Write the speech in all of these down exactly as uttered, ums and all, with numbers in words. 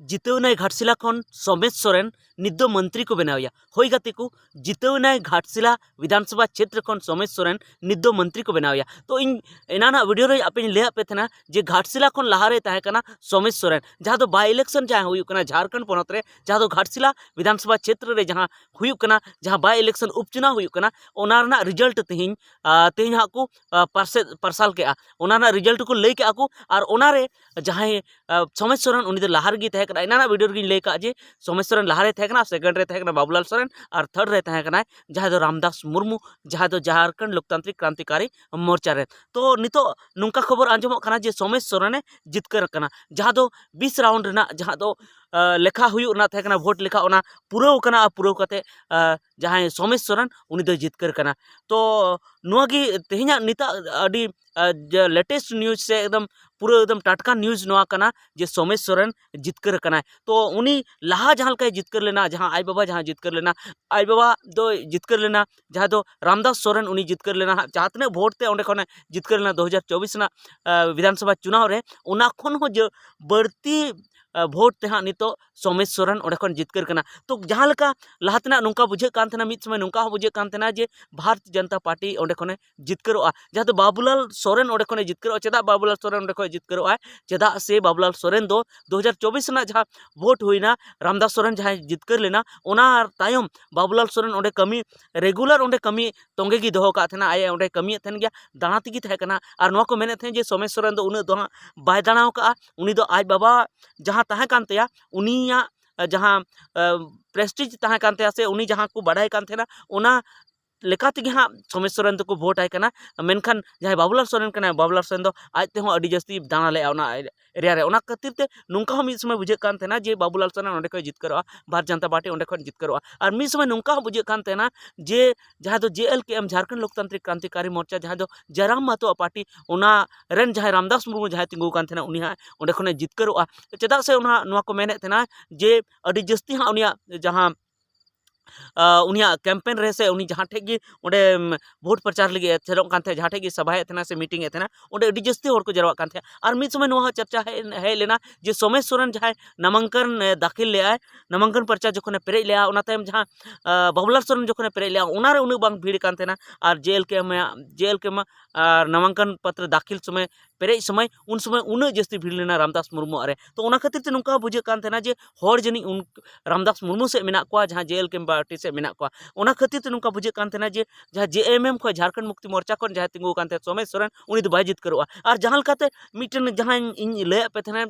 ᱡᱤᱛᱟᱹᱣ ᱮᱱᱟᱭ ᱜᱷᱟᱴᱥᱤᱞᱟ ᱠᱷᱚᱱ ᱥᱚᱢᱮᱥ ᱥᱚᱨᱮᱱ, ᱱᱤᱛ ᱫᱚ ᱢᱚᱱᱛᱨᱤ ᱠᱚ ᱵᱮᱱᱟᱣᱮᱭᱟ᱾ ᱦᱳᱭ ᱜᱟᱛᱮ ᱠᱚ, ᱡᱤᱛᱟᱹᱣ ᱮᱱᱟᱭ ᱜᱷᱟᱴᱥᱤᱞᱟ ᱵᱤᱫᱷᱟᱱᱥᱚᱵᱷᱟ ᱪᱷᱮᱛᱨᱚ ᱠᱷᱚᱱ ᱥᱚᱢᱮᱥ ᱥᱚᱨᱮᱱ, ᱱᱤᱛ ᱫᱚ ᱢᱚᱱᱛᱨᱤ ᱠᱚ ᱵᱮᱱᱟᱣᱮᱭᱟ᱾ ᱛᱚ ᱤᱧ ᱮᱱᱟᱱᱟᱜ ᱵᱷᱤᱰᱤᱭᱳ ᱨᱮ ᱟᱯᱮᱧ ᱞᱟᱹᱭᱟᱫ ᱯᱮ ᱛᱟᱦᱮᱱᱟ ᱡᱮ ᱜᱷᱟᱴᱥᱤᱞᱟ ᱠᱷᱚᱱ ᱞᱟᱦᱟᱨᱮ ᱛᱟᱦᱮᱸ ᱠᱟᱱᱟ ᱥᱚᱢᱮᱥ ᱥᱚᱨᱮᱱ, ᱡᱟᱦᱟᱸ ᱫᱚ ᱵᱟᱭ ᱤᱞᱮᱠᱥᱚᱱ ᱡᱟᱦᱟᱸ ᱦᱩᱭᱩᱜ ᱠᱟᱱᱟ ᱡᱷᱟᱲᱠᱷᱚᱸᱰ ᱯᱚᱱᱚᱛ ᱨᱮ, ᱡᱟᱦᱟᱸ ᱫᱚ ᱜᱷᱟᱴᱥᱤᱞᱟ ᱵᱤᱫᱷᱟᱱᱥᱚᱵᱷᱟ ᱪᱷᱮᱛᱨᱚ ᱨᱮ ᱡᱟᱦᱟᱸ ᱦᱩᱭᱩᱜ ᱠᱟᱱᱟ, ᱡᱟᱦᱟᱸ ᱵᱟᱭ ᱤᱞᱮᱠᱥᱚᱱ ᱩᱯᱪᱩᱱᱟᱣ ᱦᱩᱭᱩᱜ ᱠᱟᱱᱟ, ᱚᱱᱟ ᱨᱮᱱᱟᱜ ᱨᱮᱡᱟᱞᱴ ᱛᱮᱦᱮᱧ, ᱟᱸ, ᱛᱮᱦᱮᱧ ᱦᱟᱸᱜ ᱠᱚ, ᱟᱸ, ᱯᱟᱨᱥᱮ-, ᱯᱟᱨᱥᱟᱞ ᱠᱮᱜᱼᱟ᱾ ᱚᱱᱟ ᱨᱮᱱᱟᱜ ᱨᱮᱡᱟᱞᱴ ᱠᱚ ᱞᱟᱹᱭ ᱠᱮᱜᱼᱟ ᱠᱚ, ᱟᱨ ᱚᱱᱟᱨᱮ ᱡᱟᱦᱟᱸᱭ, ᱟᱸ, ᱥᱚᱢᱮᱥ ᱥᱚᱨᱮᱱ, ᱩᱱᱤ ᱫᱚ ᱞᱟᱦᱟ ᱨᱮᱜᱮᱭ ᱛᱟᱦᱮᱸ ᱠᱟᱱᱟ᱾ ᱮᱱᱟᱱᱟᱜ ᱵᱷᱤᱰᱤᱭᱳ ᱨᱮᱜᱮᱧ ᱞᱟᱹᱭ ᱠᱟᱜᱼᱟ ᱡᱮ ᱥᱚᱢᱮᱥ ᱥᱚᱨᱮᱱ ᱞᱟᱦᱟᱨᱮᱭ ᱛᱟᱦᱮᱸ ᱠᱟᱱᱟ, ᱥᱮᱠᱮᱱᱰ ᱨᱮ ᱛᱟᱦᱮᱸ ᱠᱟᱱᱟ ᱵᱟᱵᱩᱞᱟᱞ ᱥᱚᱨᱮᱱ, ᱟᱨ ᱛᱷᱟᱨᱰ ᱨᱮ ᱛᱟᱦᱮᱸ ᱠᱟᱱᱟᱭ ᱡᱟᱦᱟᱸᱭ ᱫᱚ ᱨᱟᱢᱫᱟᱥ ᱢᱩᱨᱢᱩ, ᱡᱟᱦᱟᱸᱭ ᱫᱚ ᱡᱷᱟᱲᱠᱷᱚᱸᱰ ᱞᱳᱠᱛᱟᱱᱛᱨᱤᱠ ᱠᱨᱟᱱᱛᱤᱠᱟᱨᱤ ᱢᱳᱨᱪᱟ ᱨᱮᱱ᱾ ᱛᱚ ᱱᱤᱛᱚᱜ ᱱᱚᱝᱠᱟ ᱠᱷᱚᱵᱚᱨ ᱟᱸᱡᱚᱢᱚᱜ ᱠᱟᱱᱟ ᱡᱮ ᱥᱚᱢᱮᱥ ᱥᱚᱨᱮᱱᱮ ᱡᱤᱛᱠᱟᱹᱨ ᱟᱠᱟᱱᱟ, ᱡᱟᱦᱟᱸ ᱫᱚ ᱵᱤᱥ ᱨᱟᱣᱩᱱᱰ ᱨᱮᱱᱟᱜ ᱡᱟᱦᱟᱸ ᱫᱚ, ᱟᱸ, ᱞᱮᱠᱷᱟ ᱦᱩᱭᱩᱜ ᱨᱮᱱᱟᱜ ᱛᱟᱦᱮᱸ ᱠᱟᱱᱟ, ᱵᱷᱳᱴ ᱞᱮᱠᱷᱟ, ᱚᱱᱟ ᱯᱩᱨᱟᱹᱣ ᱠᱟᱱᱟ᱾ ᱟᱨ ᱯᱩᱨᱟᱹᱣ ᱠᱟᱛᱮ, ᱟᱸ, ᱡᱟᱦᱟᱸᱭ ᱥᱚᱢᱮᱥ ᱥᱚᱨᱮᱱ, ᱩᱱᱤ ᱫᱚᱭ ᱡᱤᱛᱠᱟᱹᱨ ᱠᱟᱱᱟ᱾ ᱛᱚ ᱱᱚᱣᱟ ᱜᱮ ᱛᱮᱦᱮᱧᱟᱜ ᱱᱤᱛᱟᱜ ᱟᱹᱰᱤ, ᱟᱸ, ᱡᱮ ᱞᱮᱴᱮᱥᱴ ᱱᱤᱭᱩᱡᱽ ᱥᱮ ᱮᱠᱫᱚᱢ ᱯᱩᱨᱟᱹ ᱮᱠᱫᱚᱢ ᱴᱟᱴᱠᱟ ᱱᱤᱭᱩᱡᱽ ᱱᱚᱣᱟ ᱠᱟᱱᱟ ᱡᱮ ᱥᱚᱢᱮᱥ ᱥᱚᱨᱮᱱ ᱡᱤᱛᱠᱟᱹᱨ ᱟᱠᱟᱱᱟᱭ᱾ ᱛᱚ ᱩᱱᱤ ᱞᱟᱦᱟ ᱡᱟᱦᱟᱸ ᱞᱮᱠᱟᱭ ᱡᱤᱛᱠᱟᱹᱨ ᱞᱮᱱᱟ, ᱡᱟᱦᱟᱸ ᱟᱡ ᱵᱟᱵᱟ ᱡᱟᱦᱟᱸ ᱡᱤᱛᱠᱟᱹᱨ ᱞᱮᱱᱟ, ᱟᱡ ᱵᱟᱵᱟ ᱫᱚᱭ ᱡᱤᱛᱠᱟᱹᱨ ᱞᱮᱱᱟ, ᱡᱟᱦᱟᱸ ᱫᱚ ᱨᱟᱢᱫᱟᱥ ᱥᱚᱨᱮᱱ, ᱩᱱᱤ ᱡᱤᱛᱠᱟᱹᱨ ᱞᱮᱱᱟ ᱦᱟᱸᱜ, ᱡᱟᱦᱟᱸ ᱛᱤᱱᱟᱹᱜ ᱵᱷᱳᱴ ᱛᱮ ᱚᱸᱰᱮ ᱠᱷᱚᱱᱮ ᱡᱤᱛᱠᱟᱹᱨ ᱞᱮᱱᱟ ᱫᱩ ᱦᱟᱡᱟᱨ ᱪᱚᱵᱵᱤᱥ ᱨᱮᱱᱟᱜ, ᱟᱸ, ᱵᱤᱫᱷᱟᱱ ᱥᱚᱵᱷᱟ ᱪᱩᱱᱟᱣ ᱨᱮ, ᱚᱱᱟ ᱠᱷᱚᱱ ᱦᱚᱸ ᱡᱮ ᱵᱟᱹᱲᱛᱤ, ᱟᱸ, ᱵᱷᱳᱴ ᱛᱮ ᱦᱟᱸᱜ ᱱᱤᱛᱚᱜ ᱥᱚᱢᱮᱥ ᱥᱚᱨᱮᱱ ᱚᱸᱰᱮ ᱠᱷᱚᱱ ᱡᱤᱛᱠᱟᱹᱨ ᱠᱟᱱᱟ᱾ ᱛᱚ ᱡᱟᱦᱟᱸ ᱞᱮᱠᱟ ᱞᱟᱦᱟ ᱛᱮᱱᱟᱜ ᱱᱚᱝᱠᱟ ᱵᱩᱡᱷᱟᱹᱜ ᱠᱟᱱ ᱛᱟᱦᱮᱱᱟ, ᱢᱤᱫ ᱥᱚᱢᱚᱭ ᱱᱚᱝᱠᱟ ᱦᱚᱸ ᱵᱩᱡᱷᱟᱹᱜ ᱠᱟᱱ ᱛᱟᱦᱮᱱᱟ ᱡᱮ ᱵᱷᱟᱨᱚᱛ ᱡᱚᱱᱚᱛᱟ ᱯᱟᱨᱴᱤ ᱚᱸᱰᱮ ᱠᱷᱚᱱᱮ ᱡᱤᱛᱠᱟᱹᱨᱚᱜᱼᱟ, ᱡᱟᱦᱟᱸ ᱫᱚ ᱵᱟᱵᱩᱞᱟᱞ ᱥᱚᱨᱮᱱ ᱚᱸᱰᱮ ᱠᱷᱚᱱᱮ ᱡᱤᱛᱠᱟᱹᱨᱚᱜᱼᱟ᱾ ᱪᱮᱫᱟᱜ ᱵᱟᱵᱩᱞᱟᱞ ᱥᱚᱨᱮᱱ ᱚᱸᱰᱮ ᱠᱷᱚᱱᱮ ᱡᱤᱛᱠᱟᱹᱨᱚᱜᱼᱟᱭ? ᱪᱮᱫᱟᱜ ᱥᱮ ᱵᱟᱵᱩᱞᱟᱞ ᱥᱚᱨᱮᱱ ᱫᱚ ᱫᱩ ᱦᱟᱡᱟᱨ ᱪᱚᱵᱵᱤᱥ ᱨᱮᱱᱟᱜ ᱡᱟᱦᱟᱸ ᱵᱷᱳᱴ ᱦᱩᱭᱱᱟ, ᱨᱟᱢᱫᱟᱥ ᱥᱚᱨᱮᱱ ᱡᱟᱦᱟᱸᱭ ᱡᱤᱛᱠᱟᱹᱨ ᱞᱮᱱᱟ, ᱚᱱᱟ ᱛᱟᱭᱚᱢ ᱵᱟᱵᱩᱞᱟᱞ ᱥᱚᱨᱮᱱ ᱚᱸᱰᱮ ᱠᱟᱹᱢᱤ, ᱨᱮᱜᱩᱞᱟᱨ ᱚᱸᱰᱮ ᱠᱟᱹᱢᱤ ᱛᱚᱸᱜᱮ ᱜᱮ ᱫᱚᱦᱚ ᱠᱟᱜ ᱛᱟᱦᱮᱱᱟ᱾ ᱟᱡ ᱚᱸᱰᱮ ᱠᱟᱹᱢᱤᱭᱮᱫ ᱛᱟᱦᱮᱱ ᱜᱮᱭᱟ, ᱫᱟᱬᱟ ᱛᱮᱜᱮ ᱛᱟᱦᱮᱸ ᱠᱟᱱᱟ᱾ ᱟᱨ ᱱᱚᱣᱟ ᱠᱚ ᱢᱮᱱᱮᱫ ᱛᱟᱦᱮᱸᱫ ᱡᱮ ᱥᱚᱢᱮᱥ ᱥᱚᱨᱮᱱ ᱫᱚ ᱩᱱᱟᱹᱜ ᱫᱚ ᱦᱟᱸᱜ ᱵᱟᱭ ᱫᱟᱬᱟ ᱟᱠᱟᱜᱼᱟ, ᱩᱱᱤ ᱫᱚ ᱟᱡ ᱵᱟᱵᱟ ᱡᱟᱦᱟᱸ ᱛᱟᱦᱮᱸ ᱠᱟᱱ ᱛᱟᱭᱟ, ᱩᱱᱤᱭᱟᱜ, ᱟᱸ, ᱡᱟᱦᱟᱸ, ᱟᱸ, ᱯᱨᱮᱥᱴᱤᱡᱽ ᱛᱟᱦᱮᱸ ᱠᱟᱱ ᱛᱟᱭᱟ ᱥᱮ ᱩᱱᱤ ᱡᱟᱦᱟᱸ ᱠᱚ ᱵᱟᱰᱟᱭ ᱠᱟᱱ ᱛᱟᱦᱮᱱᱟ, ᱚᱱᱟ ᱞᱮᱠᱟ ᱛᱮᱜᱮ ᱦᱟᱸᱜ ᱥᱚᱢᱮᱥ ᱥᱚᱨᱮᱱ ᱫᱚᱠᱚ ᱵᱷᱳᱴ ᱟᱭ ᱠᱟᱱᱟ᱾ ᱢᱮᱱᱠᱷᱟᱱ ᱡᱟᱦᱟᱸᱭ ᱵᱟᱵᱩᱞᱟᱞ ᱥᱚᱨᱮᱱ ᱠᱟᱱᱟᱭ, ᱵᱟᱵᱩᱞᱟᱞ ᱥᱚᱨᱮᱱ ᱫᱚ ᱟᱡ ᱛᱮᱦᱚᱸ ᱟᱹᱰᱤ ᱡᱟᱹᱥᱛᱤ ᱫᱟᱬᱟ ᱞᱮᱜᱼᱟ ᱚᱱᱟ ᱮᱨᱤᱭᱟ ᱨᱮ᱾ ᱚᱱᱟ ᱠᱷᱟᱹᱛᱤᱨ ᱛᱮ ᱱᱚᱝᱠᱟ ᱦᱚᱸ ᱢᱤᱫ ᱥᱚᱢᱚᱭ ᱵᱩᱡᱷᱟᱹᱜ ᱠᱟᱱ ᱛᱟᱦᱮᱱᱟ ᱡᱮ ᱵᱟᱵᱩᱞᱟᱞ ᱥᱚᱨᱮᱱ ᱚᱸᱰᱮ ᱠᱷᱚᱱ ᱡᱤᱛᱠᱟᱹᱨᱚᱜᱼᱟ, ᱵᱷᱟᱨᱚᱛ ᱡᱚᱱᱚᱛᱟ ᱯᱟᱨᱴᱤ ᱚᱸᱰᱮ ᱠᱷᱚᱱ ᱡᱤᱛᱠᱟᱹᱨᱚᱜᱼᱟ᱾ ᱟᱨ ᱢᱤᱫ ᱥᱚᱢᱚᱭ ᱱᱚᱝᱠᱟ ᱦᱚᱸ ᱵᱩᱡᱷᱟᱹᱜ ᱠᱟᱱ ᱛᱟᱦᱮᱱᱟ ᱡᱮ ᱡᱟᱦᱟᱸ ᱫᱚ ᱡᱮ ᱮᱞ ᱠᱮ ᱮᱢ, ᱡᱷᱟᱲᱠᱷᱚᱸᱰ ᱞᱳᱠᱛᱟᱱᱛᱨᱤᱠ ᱠᱨᱟᱱᱛᱤᱠᱟᱨᱤ ᱢᱳᱨᱪᱟ, ᱡᱟᱦᱟᱸ ᱫᱚ ᱡᱟᱨᱟᱢ ᱢᱟᱛᱳ ᱯᱟᱨᱴᱤ, ᱚᱱᱟ ᱨᱮᱱ ᱡᱟᱦᱟᱸᱭ ᱨᱟᱢᱫᱟᱥ ᱢᱩᱨᱢᱩ ᱡᱟᱦᱟᱸᱭ ᱛᱤᱸᱜᱩ ᱠᱟᱱ ᱛᱟᱦᱮᱱᱟ, ᱩᱱᱤ ᱦᱟᱸᱜ ᱚᱸᱰᱮ ᱠᱷᱚᱱᱮ ᱡᱤᱛᱠᱟᱹᱨᱚᱜᱼᱟ᱾ ᱪᱮᱫᱟᱜ ᱥᱮ ᱚᱱᱟ, ᱱᱚᱣᱟ ᱠᱚ ᱢᱮᱱᱮᱫ ᱛᱟᱦᱮᱱᱟ ᱡᱮ ᱟᱹᱰᱤ ᱡᱟᱹᱥᱛᱤ ᱦᱟᱸᱜ ᱩᱱᱤᱭᱟᱜ ᱡᱟᱦᱟᱸ ᱟᱸ, ᱩᱱᱤᱭᱟᱜ ᱠᱮᱢᱯᱮᱱ ᱨᱮ ᱥᱮ ᱩᱱᱤ ᱡᱟᱦᱟᱸ ᱴᱷᱮᱡ ᱜᱮ ᱚᱸᱰᱮ, ᱩᱢ, ᱵᱷᱳᱴ ᱯᱨᱚᱪᱟᱨ ᱞᱟᱹᱜᱤᱫ ᱮ ᱥᱮᱱᱚᱜ ᱠᱟᱱ ᱛᱟᱦᱮᱸᱫ, ᱡᱟᱦᱟᱸ ᱴᱷᱮᱡ ᱜᱮ ᱥᱟᱵᱷᱟᱭᱮᱫ ᱛᱟᱦᱮᱱᱟ ᱥᱮ ᱢᱤᱴᱤᱝ ᱮᱫ ᱛᱟᱦᱮᱱᱟ, ᱚᱸᱰᱮ ᱟᱹᱰᱤ ᱡᱟᱹᱥᱛᱤ ᱦᱚᱲ ᱠᱚ ᱡᱟᱨᱣᱟᱜ ᱠᱟᱱ ᱛᱟᱦᱮᱸᱫ᱾ ᱟᱨ ᱢᱤᱫ ᱥᱚᱢᱚᱭ ᱱᱚᱣᱟ ᱦᱚᱸ ᱪᱟᱨᱪᱟ ᱦᱮᱡ, ᱦᱮᱡ ᱞᱮᱱᱟ ᱡᱮ ᱥᱳᱢᱮᱥ ᱥᱚᱨᱮᱱ ᱡᱟᱦᱟᱸᱭ ᱱᱟᱢᱟᱝᱠᱚᱱ ᱮ ᱫᱟᱠᱷᱤᱞ ᱞᱮᱜᱼᱟᱭ, ᱱᱟᱢᱟᱝᱠᱚᱱ ᱯᱨᱚᱪᱟᱨ ᱡᱚᱠᱷᱚᱱᱮ ᱯᱮᱨᱮᱡ ᱞᱮᱜᱼᱟ, ᱚᱱᱟ ᱛᱟᱭᱚᱢ ᱡᱟᱦᱟᱸ, ᱟᱸ, ᱵᱟᱵᱩᱞᱟᱞ ᱥᱚᱨᱮᱱ ᱡᱚᱠᱷᱚᱱᱮ ᱯᱮᱨᱮᱡ ᱞᱮᱜᱼᱟ, ᱚᱱᱟᱨᱮ ᱩᱱᱟᱹᱜ ᱵᱟᱝ ᱵᱷᱤᱲ ᱠᱟᱱ ᱛᱟᱦᱮᱱᱟ᱾ ᱟᱨ ᱡᱮ ᱮᱞ ᱠᱮ ᱢᱟ, ᱡᱮ ᱮᱞ ᱠᱮ ᱢᱟ, ᱟᱨ ᱱᱟᱢᱟᱝᱠᱚᱱ ᱯᱚᱛᱨᱚ ᱫᱟᱠᱷᱤᱞ ᱥᱚᱢᱚᱭ, ᱯᱮᱨᱮᱡ ᱥᱚᱢᱚᱭ, ᱩᱱ ᱥᱚᱢᱚᱭ ᱩᱱᱟᱹᱜ ᱡᱟᱹᱥᱛᱤ ᱵᱷᱤᱲ ᱞᱮᱱᱟ ᱨᱟᱢᱫᱟᱥ ᱢᱩᱨᱢᱩ ᱟᱜ ᱨᱮ᱾ ᱛᱚ ᱚᱱᱟ ᱠᱷᱟᱹᱛᱤᱨ ᱛᱮ ᱱᱚᱝᱠᱟ ᱵᱩᱡᱷᱟᱹᱜ ᱠᱟᱱ ᱛᱟᱦᱮᱱᱟ ᱡᱮ ᱦᱚᱲ ᱡᱟᱹᱱᱤᱡ ᱩᱱ ᱨᱟᱢᱫᱟᱥ ᱢᱩᱨᱢᱩ ᱥᱮᱫ ᱢᱮᱱᱟᱜ ᱠᱚᱣᱟ, ᱡᱟᱦᱟᱸ ᱡᱮ ᱮᱞ ᱠᱮ ᱯᱟᱨᱴᱤ ᱥᱮᱫ ᱢᱮᱱᱟᱜ ᱠᱚᱣᱟ᱾ ᱚᱱᱟ ᱠᱷᱟᱹᱛᱤᱨ ᱛᱮ ᱱᱚᱝᱠᱟ ᱵᱩᱡᱷᱟᱹᱜ ᱠᱟᱱ ᱛᱟᱦᱮᱱᱟ ᱡᱮ ᱡᱟᱦᱟᱸ ᱡᱮ ᱮᱢ ᱮᱢ ᱠᱷᱚᱱ, ᱡᱷᱟᱲᱠᱷᱚᱸᱰ ᱢᱩᱠᱛᱤ ᱢᱳᱨᱪᱟ ᱠᱷᱚᱱ ᱡᱟᱦᱟᱸᱭ ᱛᱤᱸᱜᱩ ᱟᱠᱟᱱ ᱛᱟᱦᱮᱸᱫ ᱥᱳᱢᱮᱥ ᱥᱚᱨᱮᱱ, ᱩᱱᱤ ᱫᱚ ᱵᱟᱭ ᱡᱤᱛᱠᱟᱹᱨᱚᱜᱼᱟ᱾ ᱟᱨ ᱡᱟᱦᱟᱸ ᱞᱮᱠᱟᱛᱮ ᱢᱤᱫᱴᱮᱱ ᱡᱟᱦᱟᱸᱧ ᱤᱧ ᱞᱟᱹᱭᱟᱫ ᱯᱮ ᱛᱟᱦᱮᱱᱟ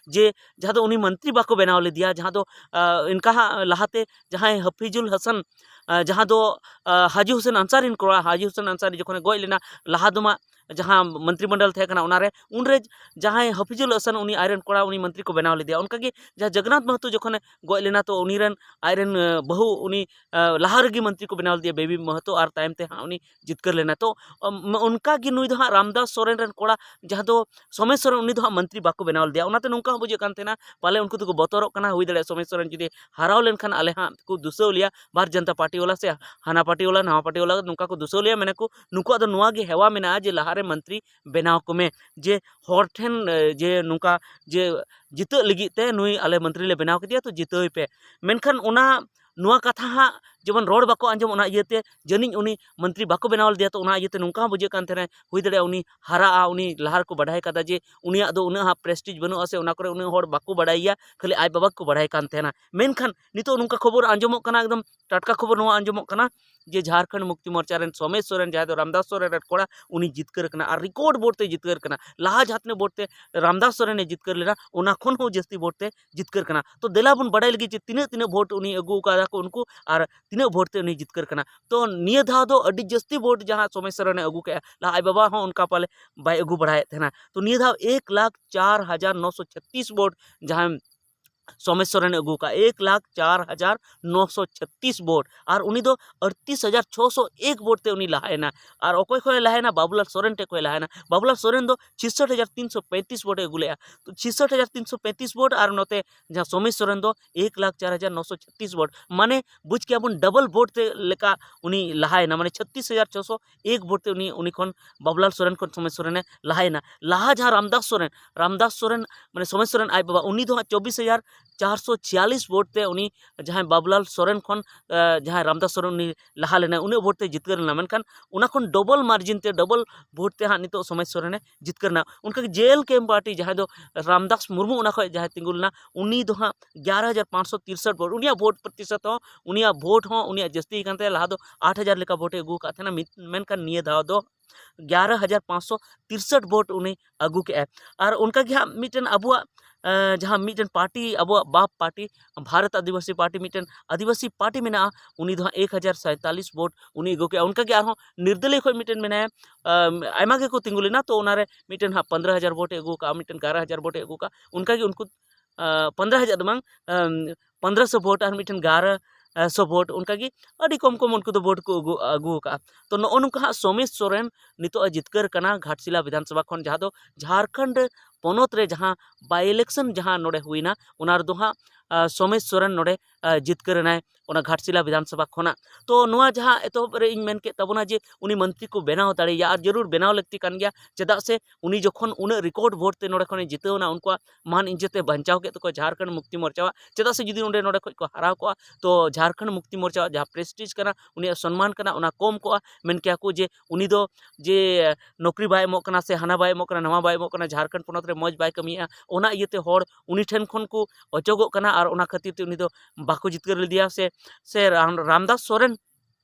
ᱡᱮ, ᱡᱟᱦᱟᱸ ᱫᱚ ᱩᱱᱤ ᱢᱚᱱᱛᱨᱤ ᱵᱟᱠᱚ ᱵᱮᱱᱟᱣ ᱞᱮᱫᱮᱭᱟ, ᱡᱟᱦᱟᱸ ᱫᱚ, ᱟᱸ, ᱤᱱᱠᱟ ᱦᱟᱸᱜ ᱞᱟᱦᱟᱛᱮ ᱡᱟᱦᱟᱸᱭ ᱦᱟᱯᱤᱡᱩᱞ ᱦᱟᱥᱟᱱ, ᱟᱸ, ᱡᱟᱦᱟᱸ ᱫᱚ, ᱟᱸ, ᱦᱟᱡᱤ ᱦᱩᱥᱮᱱ ᱟᱱᱥᱟᱨᱤ ᱨᱮᱱ ᱠᱚᱲᱟ, ᱦᱟᱡᱤ ᱦᱩᱥᱮᱱ ᱟᱱᱥᱟᱨᱤ ᱡᱚᱠᱷᱚᱱᱮ ᱜᱚᱡ ᱞᱮᱱᱟ, ᱞᱟᱦᱟ ᱫᱚ ᱢᱟ ᱡᱟᱦᱟᱸ ᱢᱚᱱᱛᱨᱤ ᱢᱚᱱᱰᱚᱞ ᱛᱟᱦᱮᱸ ᱠᱟᱱᱟ, ᱚᱱᱟᱨᱮ ᱩᱱᱨᱮ ᱡᱟᱦᱟᱸᱭ ᱦᱟᱯᱤᱡᱩᱞ ᱦᱟᱥᱟᱱ, ᱩᱱᱤ ᱟᱡᱨᱮᱱ ᱠᱚᱲᱟ, ᱩᱱᱤ ᱢᱚᱱᱛᱨᱤ ᱠᱚ ᱵᱮᱱᱟᱣ ᱞᱮᱫᱮᱭᱟ᱾ ᱚᱱᱠᱟᱜᱮ ᱡᱟᱦᱟᱸ ᱡᱚᱜᱚᱱᱱᱟᱛᱷ ᱢᱟᱦᱟᱛᱚ ᱡᱚᱠᱷᱚᱱᱮ ᱜᱚᱡ ᱞᱮᱱᱟ, ᱛᱚ ᱩᱱᱤ ᱨᱮᱱ, ᱟᱡᱨᱮᱱ, ᱟᱸ, ᱵᱟᱹᱦᱩ, ᱩᱱᱤ, ᱟᱸ, ᱞᱟᱦᱟ ᱨᱮᱜᱮ ᱢᱚᱱᱛᱨᱤ ᱠᱚ ᱵᱮᱱᱟᱣ ᱞᱮᱫᱮᱭᱟ, ᱵᱮᱵᱤ ᱢᱟᱦᱟᱛᱚ, ᱟᱨ ᱛᱟᱭᱚᱢ ᱛᱮ ᱦᱟᱸᱜ ᱩᱱᱤ ᱡᱤᱛᱠᱟᱹᱨ ᱞᱮᱱᱟ᱾ ᱛᱚ, ᱚᱱᱠᱟ ᱜᱮ ᱱᱩᱭ ᱫᱚ ᱦᱟᱸᱜ ᱨᱟᱢᱫᱟᱥ ᱥᱚᱨᱮᱱ ᱨᱮᱱ ᱠᱚᱲᱟ, ᱡᱟᱦᱟᱸ ᱫᱚ ᱥᱳᱢᱮᱥ ᱥᱚᱨᱮᱱ, ᱩᱱᱤ ᱫᱚ ᱦᱟᱸᱜ ᱢᱚᱱᱛᱨᱤ ᱵᱟᱠᱚ ᱵᱮᱱᱟᱣ ᱞᱮᱫᱮᱭᱟ᱾ ᱚᱱᱟᱛᱮ ᱱᱚᱝᱠᱟ ᱦᱚᱸ ᱵᱩᱡᱷᱟᱹᱜ ᱠᱟᱱ ᱛᱟᱦᱮᱱᱟ, ᱯᱟᱞᱮ ᱩᱱᱠᱩ ᱫᱚᱠᱚ ᱵᱚᱛᱚᱨᱚᱜ ᱠᱟᱱᱟ, ᱦᱩᱭ ᱫᱟᱲᱮᱭᱟᱜᱼᱟ ᱥᱳᱢᱮᱥ ᱥᱚᱨᱮᱱ ᱡᱩᱫᱤ ᱦᱟᱨᱟᱣ ᱞᱮᱱᱠᱷᱟᱱ ᱟᱞᱮ ᱦᱟᱸᱜ ᱠᱚ ᱫᱩᱥᱟᱹᱣ ᱞᱮᱭᱟ, ᱵᱷᱟᱨᱚᱛ ᱡᱚᱱᱚᱛᱟ ᱯᱟᱨᱴᱤ ᱵᱟᱞᱟ ᱥᱮ ᱦᱟᱱᱟ ᱯᱟᱨᱴᱤ ᱵᱟᱞᱟ, ᱱᱟᱣᱟ ᱯᱟᱨᱴᱤ ᱵᱟᱞᱟ, ᱱᱚᱝᱠᱟ ᱠᱚ ᱫᱩᱥᱟᱹᱣ ᱞᱮᱭᱟ, ᱢᱮᱱᱟ ᱠᱚ ᱱᱩᱠᱩᱣᱟᱜ ᱫᱚ ᱱᱚᱣᱟ ᱜᱮ ᱦᱮᱣᱟ ᱢᱮᱱᱟᱜᱼᱟ ᱡᱮ ᱞᱟᱦᱟᱨᱮ ᱢᱚᱱᱛᱨᱤ ᱵᱮᱱᱟᱣ ᱠᱚᱢᱮ, ᱡᱮ ᱦᱚᱲ ᱴᱷᱮᱱ, ᱮ, ᱡᱮ ᱱᱚᱝᱠᱟ ᱡᱮ ᱡᱤᱛᱟᱹᱜ ᱞᱟᱹᱜᱤᱫ ᱛᱮ ᱱᱩᱭ ᱟᱞᱮ ᱢᱚᱱᱛᱨᱤ ᱞᱮ ᱵᱮᱱᱟᱣ ᱠᱮᱫᱮᱭᱟ, ᱛᱚ ᱡᱤᱛᱟᱹᱣ ᱮᱯᱮ᱾ ᱢᱮᱱᱠᱷᱟᱱ ᱚᱱᱟ, ᱱᱚᱣᱟ ᱠᱟᱛᱷᱟ ᱦᱟᱸᱜ ᱡᱮᱢᱚᱱ ᱨᱚᱲ ᱵᱟᱠᱚ ᱟᱸᱡᱚᱢ, ᱚᱱᱟ ᱤᱭᱟᱹᱛᱮ ᱡᱟᱹᱱᱤᱡ ᱩᱱᱤ ᱢᱚᱱᱛᱨᱤ ᱵᱟᱠᱚ ᱵᱮᱱᱟᱣ ᱞᱮᱫᱮᱭᱟ᱾ ᱛᱚ ᱚᱱᱟ ᱤᱭᱟᱹᱛᱮ ᱱᱚᱝᱠᱟ ᱦᱚᱸ ᱵᱩᱡᱷᱟᱹᱜ ᱠᱟᱱ ᱛᱟᱦᱮᱱᱟ, ᱦᱩᱭ ᱫᱟᱲᱮᱭᱟᱜᱼᱟ ᱩᱱᱤ ᱦᱟᱨᱟᱜᱼᱟ, ᱩᱱᱤ ᱞᱟᱦᱟ ᱨᱮᱠᱚ ᱵᱟᱰᱟᱭ ᱠᱟᱫᱟ ᱡᱮ ᱩᱱᱤᱭᱟᱜ ᱫᱚ ᱩᱱᱟᱹᱜ ᱦᱟᱸᱜ ᱯᱨᱮᱥᱴᱤᱡᱽ ᱵᱟᱹᱱᱩᱜᱼᱟ ᱥᱮ ᱚᱱᱟ ᱠᱚᱨᱮ ᱩᱱᱟᱹᱜ ᱦᱚᱲ ᱵᱟᱠᱚ ᱵᱟᱰᱟᱭᱮᱭᱟ, ᱠᱷᱟᱹᱞᱤ ᱟᱡ ᱵᱟᱵᱟ ᱜᱮᱠᱚ ᱵᱟᱰᱟᱭ ᱠᱟᱱ ᱛᱟᱦᱮᱱᱟ᱾ ᱢᱮᱱᱠᱷᱟᱱ ᱱᱤᱛᱚᱜ ᱱᱚᱝᱠᱟ ᱠᱷᱚᱵᱚᱨ ᱟᱸᱡᱚᱢᱚᱜ ᱠᱟᱱᱟ, ᱮᱠᱫᱚᱢ ᱴᱟᱴᱠᱟ ᱠᱷᱚᱵᱚᱨ ᱱᱚᱣᱟ ᱟᱸᱡᱚᱢᱚᱜ ᱠᱟᱱᱟ ᱡᱮ ᱡᱷᱟᱲᱠᱷᱚᱸᱰ ᱢᱩᱠᱛᱤ ᱢᱳᱨᱪᱟ ᱨᱮᱱ ᱥᱳᱢᱮᱥ ᱥᱚᱨᱮᱱ, ᱡᱟᱦᱟᱸᱭ ᱫᱚ ᱨᱟᱢᱫᱟᱥ ᱥᱚᱨᱮᱱ ᱨᱮᱱ ᱠᱚᱲᱟ, ᱩᱱᱤ ᱡᱤᱛᱠᱟᱹᱨ ᱠᱟᱱᱟ ᱟᱨ ᱨᱮᱠᱚᱨᱰ ᱵᱷᱳᱴ ᱛᱮ ᱡᱤᱛᱠᱟᱹᱨ ᱠᱟᱱᱟ᱾ ᱞᱟᱦᱟ ᱡᱟᱦᱟᱸ ᱛᱤᱱᱟᱹᱜ ᱵᱷᱳᱴ ᱛᱮ ᱨᱟᱢᱫᱟᱥ ᱥᱚᱨᱮᱱᱮ ᱡᱤᱛᱠᱟᱹᱨ ᱞᱮᱱᱟ, ᱚᱱᱟ ᱠᱷᱚᱱ ᱦᱚᱸ ᱡᱟᱹᱥᱛᱤ ᱵᱷᱳᱴ ᱛᱮ ᱡᱤᱛᱠᱟᱹᱨ ᱠᱟᱱᱟ᱾ ᱛᱚ ᱫᱮᱞᱟ ᱵᱚᱱ ᱵᱟᱰᱟᱭ ᱞᱟᱹᱜᱤᱫ ᱡᱮ ᱛᱤᱱᱟᱹᱜ, ᱛᱤᱱᱟᱹᱜ ᱵᱷᱳᱴ ᱩᱱᱤ ᱟᱹᱜᱩ ᱟᱠᱟᱫᱟ ᱠᱚ ᱩᱱᱠᱩ, ᱟᱨ ᱛᱤᱱᱟᱹᱜ ᱵᱷᱳᱴ ᱛᱮ ᱩᱱᱤ ᱡᱤᱛᱠᱟᱹᱨ ᱠᱟᱱᱟ᱾ ᱛᱚ ᱱᱤᱭᱟᱹ ᱫᱷᱟᱣ ᱫᱚ ᱟᱹᱰᱤ ᱡᱟᱹᱥᱛᱤ ᱵᱷᱳᱴ ᱡᱟᱦᱟᱸ ᱥᱳᱢᱮᱥ ᱥᱚᱨᱮᱱᱮ ᱟᱹᱜᱩ ᱠᱮᱜᱼᱟ, ᱞᱟᱦᱟ ᱟᱡ ᱵᱟᱵᱟ ᱦᱚᱸ ᱚᱱᱠᱟ ᱯᱟᱞᱮ ᱵᱟᱭ ᱟᱹᱜᱩ ᱵᱟᱲᱟᱭᱮᱫ ᱛᱟᱦᱮᱱᱟ᱾ ᱛᱚ ᱱᱤᱭᱟᱹ ᱫᱷᱟᱣ ᱮᱠ ᱞᱟᱠᱷ ᱪᱟᱨ ᱦᱟᱡᱟᱨ ᱱᱚᱥᱚ ᱪᱷᱟᱛᱤᱥ ᱵᱷᱳᱴ ᱡᱟᱦᱟᱸ ᱥᱚᱢᱮᱥ ᱥᱚᱨᱮᱱ ᱮ ᱟᱹᱜᱩ ᱟᱠᱟᱫᱼᱟ ᱮᱠ ᱞᱟᱠᱷ ᱪᱟᱨ ᱦᱟᱡᱟᱨ ᱱᱚᱥᱚ ᱪᱷᱟᱛᱛᱤᱥ ᱵᱷᱳᱴ, ᱟᱨ ᱩᱱᱤ ᱫᱚ ᱟᱴᱛᱨᱤᱥ ᱦᱟᱡᱟᱨ ᱪᱷᱚᱥᱚ ᱮᱠ ᱵᱷᱳᱴ ᱛᱮ ᱩᱱᱤ ᱞᱟᱦᱟᱭᱮᱱᱟ᱾ ᱟᱨ ᱚᱠᱚᱭ ᱠᱷᱚᱱ ᱮ ᱞᱟᱦᱟᱭᱮᱱᱟ? ᱵᱟᱵᱩᱞᱟᱞ ᱥᱚᱨᱮᱱ ᱴᱷᱮᱱ ᱠᱷᱚᱱ ᱮ ᱞᱟᱦᱟᱭᱮᱱᱟ᱾ ᱵᱟᱵᱩᱞᱟᱞ ᱥᱚᱨᱮᱱ ᱫᱚ ᱪᱷᱤᱥᱴ ᱦᱟᱡᱟᱨ ᱛᱤᱱᱥᱚ ᱯᱮᱸᱛᱤᱥ ᱵᱷᱳᱴ ᱮ ᱟᱹᱜᱩ ᱞᱮᱫᱼᱟ᱾ ᱛᱚ ᱪᱷᱤᱥᱴ ᱦᱟᱡᱟᱨ ᱛᱤᱱᱥᱚ ᱯᱮᱸᱛᱤᱥ ᱵᱷᱳᱴ ᱟᱨ ᱱᱚᱛᱮ ᱡᱟᱦᱟᱸ ᱥᱚᱢᱮᱥ ᱥᱚᱨᱮᱱ ᱫᱚ ᱮᱠ ᱞᱟᱠᱷ ᱪᱟᱨ ᱦᱟᱡᱟᱨ ᱱᱚᱥᱚ ᱪᱷᱟᱛᱛᱤᱥ ᱵᱷᱳᱴ, ᱢᱟᱱᱮ ᱵᱩᱡᱽ ᱠᱮᱭᱟ ᱵᱚᱱ ᱰᱚᱵᱚᱞ ᱵᱷᱳᱴ ᱛᱮ ᱞᱮᱠᱟ ᱩᱱᱤ ᱞᱟᱦᱟᱭᱮᱱᱟ, ᱢᱟᱱᱮ ᱪᱷᱟᱛᱛᱤᱥ ᱦᱟᱡᱟᱨ ᱪᱷᱚᱥᱚ ᱮᱠ ᱵᱷᱳᱴ ᱛᱮ ᱩᱱᱤ ᱩᱱᱤ ᱠᱷᱚᱱ ᱵᱟᱵᱩᱞᱟᱞ ᱥᱚᱨᱮᱱ ᱠᱷᱚᱱ ᱥᱚᱢᱮᱥ ᱥᱚᱨᱮᱱᱮ ᱞᱟᱦᱟᱭᱮᱱᱟ᱾ ᱞᱟᱦᱟ ᱡᱟᱦᱟᱸ ᱨᱟᱢᱫᱟᱥ ᱥᱚᱨᱮᱱ, ᱨᱟᱢᱫᱟᱥ ᱥᱚᱨᱮᱱ ᱢᱟᱱᱮ ᱥᱚᱢᱮᱥ ᱥᱚᱨᱮᱱ ᱟᱡ ᱵᱟᱵᱟ, ᱩᱱᱤ ᱫᱚ ᱦᱟᱸᱜ ᱪᱚᱵᱵᱤᱥ ᱦᱟᱡᱟᱨ ᱪᱟᱨᱥᱚ ᱪᱷᱤᱭᱟᱞᱤᱥ ᱵᱷᱳᱴ ᱛᱮ ᱩᱱᱤ ᱡᱟᱦᱟᱸᱭ ᱵᱟᱵᱩᱞᱟᱞ ᱥᱚᱨᱮᱱ ᱠᱷᱚᱱ ᱡᱟᱦᱟᱸᱭ ᱨᱟᱢᱫᱟᱥ ᱥᱚᱨᱮᱱ ᱩᱱᱤ ᱞᱟᱦᱟ ᱞᱮᱱᱟᱭ, ᱩᱱᱟᱹᱜ ᱵᱷᱳᱴ ᱛᱮ ᱡᱤᱛᱠᱟᱹᱨ ᱞᱮᱱᱟ᱾ ᱢᱮᱱᱠᱷᱟᱱ ᱚᱱᱟ ᱠᱷᱚᱱ ᱰᱚᱵᱚᱞ ᱢᱟᱨᱡᱤᱱ ᱛᱮ, ᱰᱚᱵᱚᱞ ᱵᱷᱳᱴ ᱛᱮ ᱦᱟᱸᱜ ᱱᱤᱛᱚᱜ ᱥᱚᱢᱮᱥ ᱥᱚᱨᱮᱱᱮ ᱡᱤᱛᱠᱟᱹᱨ ᱮᱱᱟ᱾ ᱚᱱᱠᱟᱜᱮ ᱡᱮ ᱮᱞ ᱠᱮ ᱮᱢ ᱯᱟᱨᱴᱤ, ᱡᱟᱦᱟᱸᱭ ᱫᱚ ᱨᱟᱢᱫᱟᱥ ᱢᱩᱨᱢᱩ ᱚᱱᱟ ᱠᱷᱚᱱ ᱡᱟᱦᱟᱸᱭ ᱛᱤᱸᱜᱩ ᱞᱮᱱᱟ, ᱩᱱᱤ ᱫᱚ ᱦᱟᱸᱜ ᱜᱮᱭᱟᱨᱚ ᱦᱟᱡᱟᱨ ᱯᱟᱸᱪᱥᱚ ᱛᱤᱨᱥᱚᱴ ᱵᱷᱳᱴ, ᱩᱱᱤᱭᱟᱜ ᱵᱷᱳᱴ ᱯᱨᱚᱛᱤᱥᱚᱛ ᱦᱚᱸ, ᱩᱱᱤᱭᱟᱜ ᱵᱷᱳᱴ ᱦᱚᱸ ᱩᱱᱤᱭᱟᱜ ᱡᱟᱹᱥᱛᱤ ᱟᱠᱟᱱ ᱛᱟᱭᱟ᱾ ᱞᱟᱦᱟ ᱫᱚ ᱟᱴ ᱦᱟᱡᱟᱨ ᱞᱮᱠᱟ ᱵᱷᱳᱴ ᱮ ᱟᱹᱜᱩ ᱟᱠᱟᱫ ᱛᱟᱦᱮᱱᱟ, ᱢᱤᱫ- ᱢᱮᱱᱠᱷᱟᱱ ᱱᱤᱭᱟᱹ ᱫᱷᱟᱣ ᱫᱚ ᱜᱮᱭᱟᱨᱚ ᱦᱟᱡᱟᱨ ᱯᱟᱸᱪᱥᱚ ᱛᱤᱨᱥᱚᱴ ᱵᱷᱳᱴ ᱩᱱᱤ ᱟᱹᱜᱩ ᱠᱮᱜᱼᱟᱭ᱾ ᱟᱨ ᱚᱱᱠᱟ ᱜᱮ ᱦᱟᱸᱜ ᱢᱤᱫᱴᱮᱱ ᱟᱵᱚᱣᱟᱜ ᱡᱟᱦᱟᱸ ᱢᱤᱫᱴᱮᱱ ᱯᱟᱨᱴᱤ, ᱟᱵᱚᱣᱟᱜ ᱵᱟᱯ ᱯᱟᱨᱴᱤ, ᱵᱷᱟᱨᱚᱛ ᱟᱹᱫᱤᱵᱟᱹᱥᱤ ᱯᱟᱨᱴᱤ, ᱢᱤᱫᱴᱮᱱ ᱟᱹᱫᱤᱵᱟᱹᱥᱤ ᱯᱟᱨᱴᱤ ᱢᱮᱱᱟᱜᱼᱟ, ᱩᱱᱤ ᱫᱚ ᱦᱟᱸᱜ ᱮᱠ ᱦᱟᱡᱟᱨ ᱥᱟᱸᱭᱛᱟᱞᱤᱥ ᱵᱷᱳᱴ ᱩᱱᱤ ᱟᱹᱜᱩ ᱠᱮᱜᱼᱟ᱾ ᱚᱱᱠᱟ ᱜᱮ ᱟᱨᱦᱚᱸ ᱱᱤᱨᱫᱟᱹᱞᱤᱭᱟᱹ ᱠᱷᱚᱱ ᱢᱤᱫᱴᱮᱱ ᱢᱮᱱᱟᱭᱟ, ᱟᱭᱢᱟ ᱜᱮᱠᱚ ᱛᱤᱸᱜᱩ ᱞᱮᱱᱟ, ᱛᱚ ᱚᱱᱟᱨᱮ ᱢᱤᱫᱴᱮᱱ ᱦᱟᱸᱜ ᱯᱚᱱᱫᱽᱨᱚ ᱦᱟᱡᱟᱨ ᱵᱷᱳᱴ ᱮ ᱟᱹᱜᱩ ᱠᱟᱜᱼᱟ, ᱢᱤᱫᱴᱮᱱ ᱜᱮᱭᱟᱨᱚ ᱦᱟᱡᱟᱨ ᱵᱷᱳᱴ ᱮ ᱟᱹᱜᱩ ᱠᱟᱜᱼᱟ᱾ ᱚᱱᱠᱟ ᱜᱮ ᱩᱱᱠᱩ ᱯᱚᱱᱫᱽᱨᱚ ᱦᱟᱡᱟᱨ ᱫᱚ ᱵᱟᱝ, ᱯᱚᱱᱫᱽᱨᱚᱥᱚ ᱵᱷᱳᱴ ᱟᱨ ᱢᱤᱫᱴᱮᱱ ᱜᱮᱭᱟᱨᱚ ᱥᱚ ᱵᱷᱳᱴ, ᱚᱱᱠᱟᱜᱮ ᱟᱹᱰᱤ ᱠᱚᱢ ᱠᱚᱢ ᱩᱱᱠᱩ ᱫᱚ ᱵᱷᱳᱴ ᱠᱚ ᱟᱹᱜᱩ ᱟᱹᱜᱩ ᱟᱠᱟᱫᱼᱟ᱾ ᱛᱚ ᱱᱚᱜᱼᱚ ᱱᱚᱝᱠᱟ ᱦᱟᱸᱜ ᱥᱚᱢᱮᱥ ᱥᱚᱨᱮᱱ ᱱᱤᱛᱚᱜ ᱮ ᱡᱤᱛᱠᱟᱹᱨ ᱠᱟᱱᱟ ᱜᱷᱟᱴᱥᱤᱞᱟ ᱵᱤᱫᱷᱟᱱᱥᱚᱵᱷᱟ ᱠᱷᱚᱱ, ᱡᱟᱦᱟᱸ ᱫᱚ ᱡᱷᱟᱲᱠᱷᱚᱸᱰ ᱯᱚᱱᱚᱛ ᱨᱮ ᱡᱟᱦᱟᱸ by election ᱡᱟᱦᱟᱸ ᱱᱚᱰᱮ ᱦᱩᱭᱱᱟ, ᱚᱱᱟ ᱨᱮᱫᱚ ᱦᱟᱸᱜ ᱥᱚᱢᱮᱥ ᱥᱚᱨᱮᱱ ᱱᱚᱰᱮ ᱡᱤᱛᱠᱟᱹᱨ ᱮᱱᱟᱭ ᱚᱱᱟ ᱜᱷᱟᱴᱥᱤᱞᱟ ᱵᱤᱫᱷᱟᱱᱥᱚᱵᱷᱟ ᱠᱷᱚᱱᱟᱜ᱾ ᱛᱚ ᱱᱚᱣᱟ ᱡᱟᱦᱟᱸ ᱮᱛᱚᱦᱚᱵ ᱨᱮ ᱤᱧ ᱢᱮᱱ ᱠᱮᱫ ᱛᱟᱵᱚᱱᱟ ᱡᱮ ᱩᱱᱤ ᱢᱚᱱᱛᱨᱤ ᱠᱚ ᱵᱮᱱᱟᱣ ᱫᱟᱲᱮᱭᱟᱭᱟ, ᱟᱨ ᱡᱟᱹᱨᱩᱲ ᱵᱮᱱᱟᱣ ᱞᱟᱹᱠᱛᱤ ᱠᱟᱱ ᱜᱮᱭᱟ, ᱪᱮᱫᱟᱜ ᱥᱮ ᱩᱱᱤ ᱡᱚᱠᱷᱚᱱ ᱩᱱᱟᱹᱜ ᱨᱮᱠᱚᱨᱰ ᱵᱷᱳᱴ ᱛᱮ ᱱᱚᱰᱮ ᱠᱷᱚᱱᱮ ᱡᱤᱛᱟᱹᱣ ᱮᱱᱟ, ᱩᱱᱠᱩᱣᱟᱜ ᱢᱟᱱ ᱤᱡᱽᱡᱚᱛ ᱮ ᱵᱟᱧᱪᱟᱣ ᱠᱮᱫ ᱛᱟᱠᱚᱣᱟ ᱡᱷᱟᱲᱠᱷᱚᱸᱰ ᱢᱩᱠᱛᱤ ᱢᱳᱨᱪᱟᱣᱟᱜ᱾ ᱪᱮᱫᱟᱜ ᱥᱮ ᱡᱩᱫᱤ ᱚᱸᱰᱮ ᱱᱚᱰᱮ ᱠᱷᱚᱱ ᱠᱚ ᱦᱟᱨᱟᱣ ᱠᱚᱜᱼᱟ, ᱛᱚ ᱡᱷᱟᱲᱠᱷᱚᱸᱰ ᱢᱩᱠᱛᱤ ᱢᱳᱨᱪᱟᱣᱟᱜ ᱡᱟᱦᱟᱸ ᱯᱨᱮᱥᱴᱤᱡᱽ ᱠᱟᱱᱟ, ᱩᱱᱤᱭᱟᱜ ᱥᱚᱱᱢᱟᱱ ᱠᱟᱱᱟ, ᱚᱱᱟ ᱠᱚᱢ ᱠᱚᱜᱼᱟ᱾ ᱢᱮᱱ ᱠᱮᱭᱟ ᱠᱚ ᱡᱮ ᱩᱱᱤ ᱫᱚ ᱡᱮ ᱱᱚᱠᱨᱤ ᱵᱟᱭ ᱮᱢᱚᱜ ᱠᱟᱱᱟ ᱥᱮ ᱦᱟᱱᱟ ᱵᱟᱭ ᱮᱢᱚᱜ ᱠᱟᱱᱟ, ᱱᱟᱣᱟ ᱵᱟᱭ ᱮᱢᱚᱜ ᱠᱟᱱᱟ, ᱡᱷᱟᱲᱠᱷᱚᱸᱰ ᱯᱚᱱᱚᱛ ᱨᱮ ᱢᱚᱡᱽ ᱵᱟᱭ ᱠᱟᱹᱢᱤᱭᱮᱫᱼᱟ, ᱚᱱᱟ ᱤᱭᱟᱹᱛᱮ ᱦᱚᱲ ᱩᱱᱤ ᱴᱷᱮᱱ ᱠᱷᱚᱱ ᱠᱚ ᱚᱪᱚᱜᱚᱜ ᱠᱟᱱᱟ ᱟᱨ ᱚᱱᱟ ᱠᱷᱟᱹᱛᱤᱨ ᱛᱮ ᱩᱱᱤ ᱫᱚ ᱵᱟᱠᱚ ᱡᱤᱛᱠᱟᱹᱨ ᱞᱮᱫᱮᱭᱟ᱾ ᱥᱮ ᱥᱮ ᱨᱟᱢ- ᱨᱟᱢᱫᱟᱥ ᱥᱚᱨᱮᱱ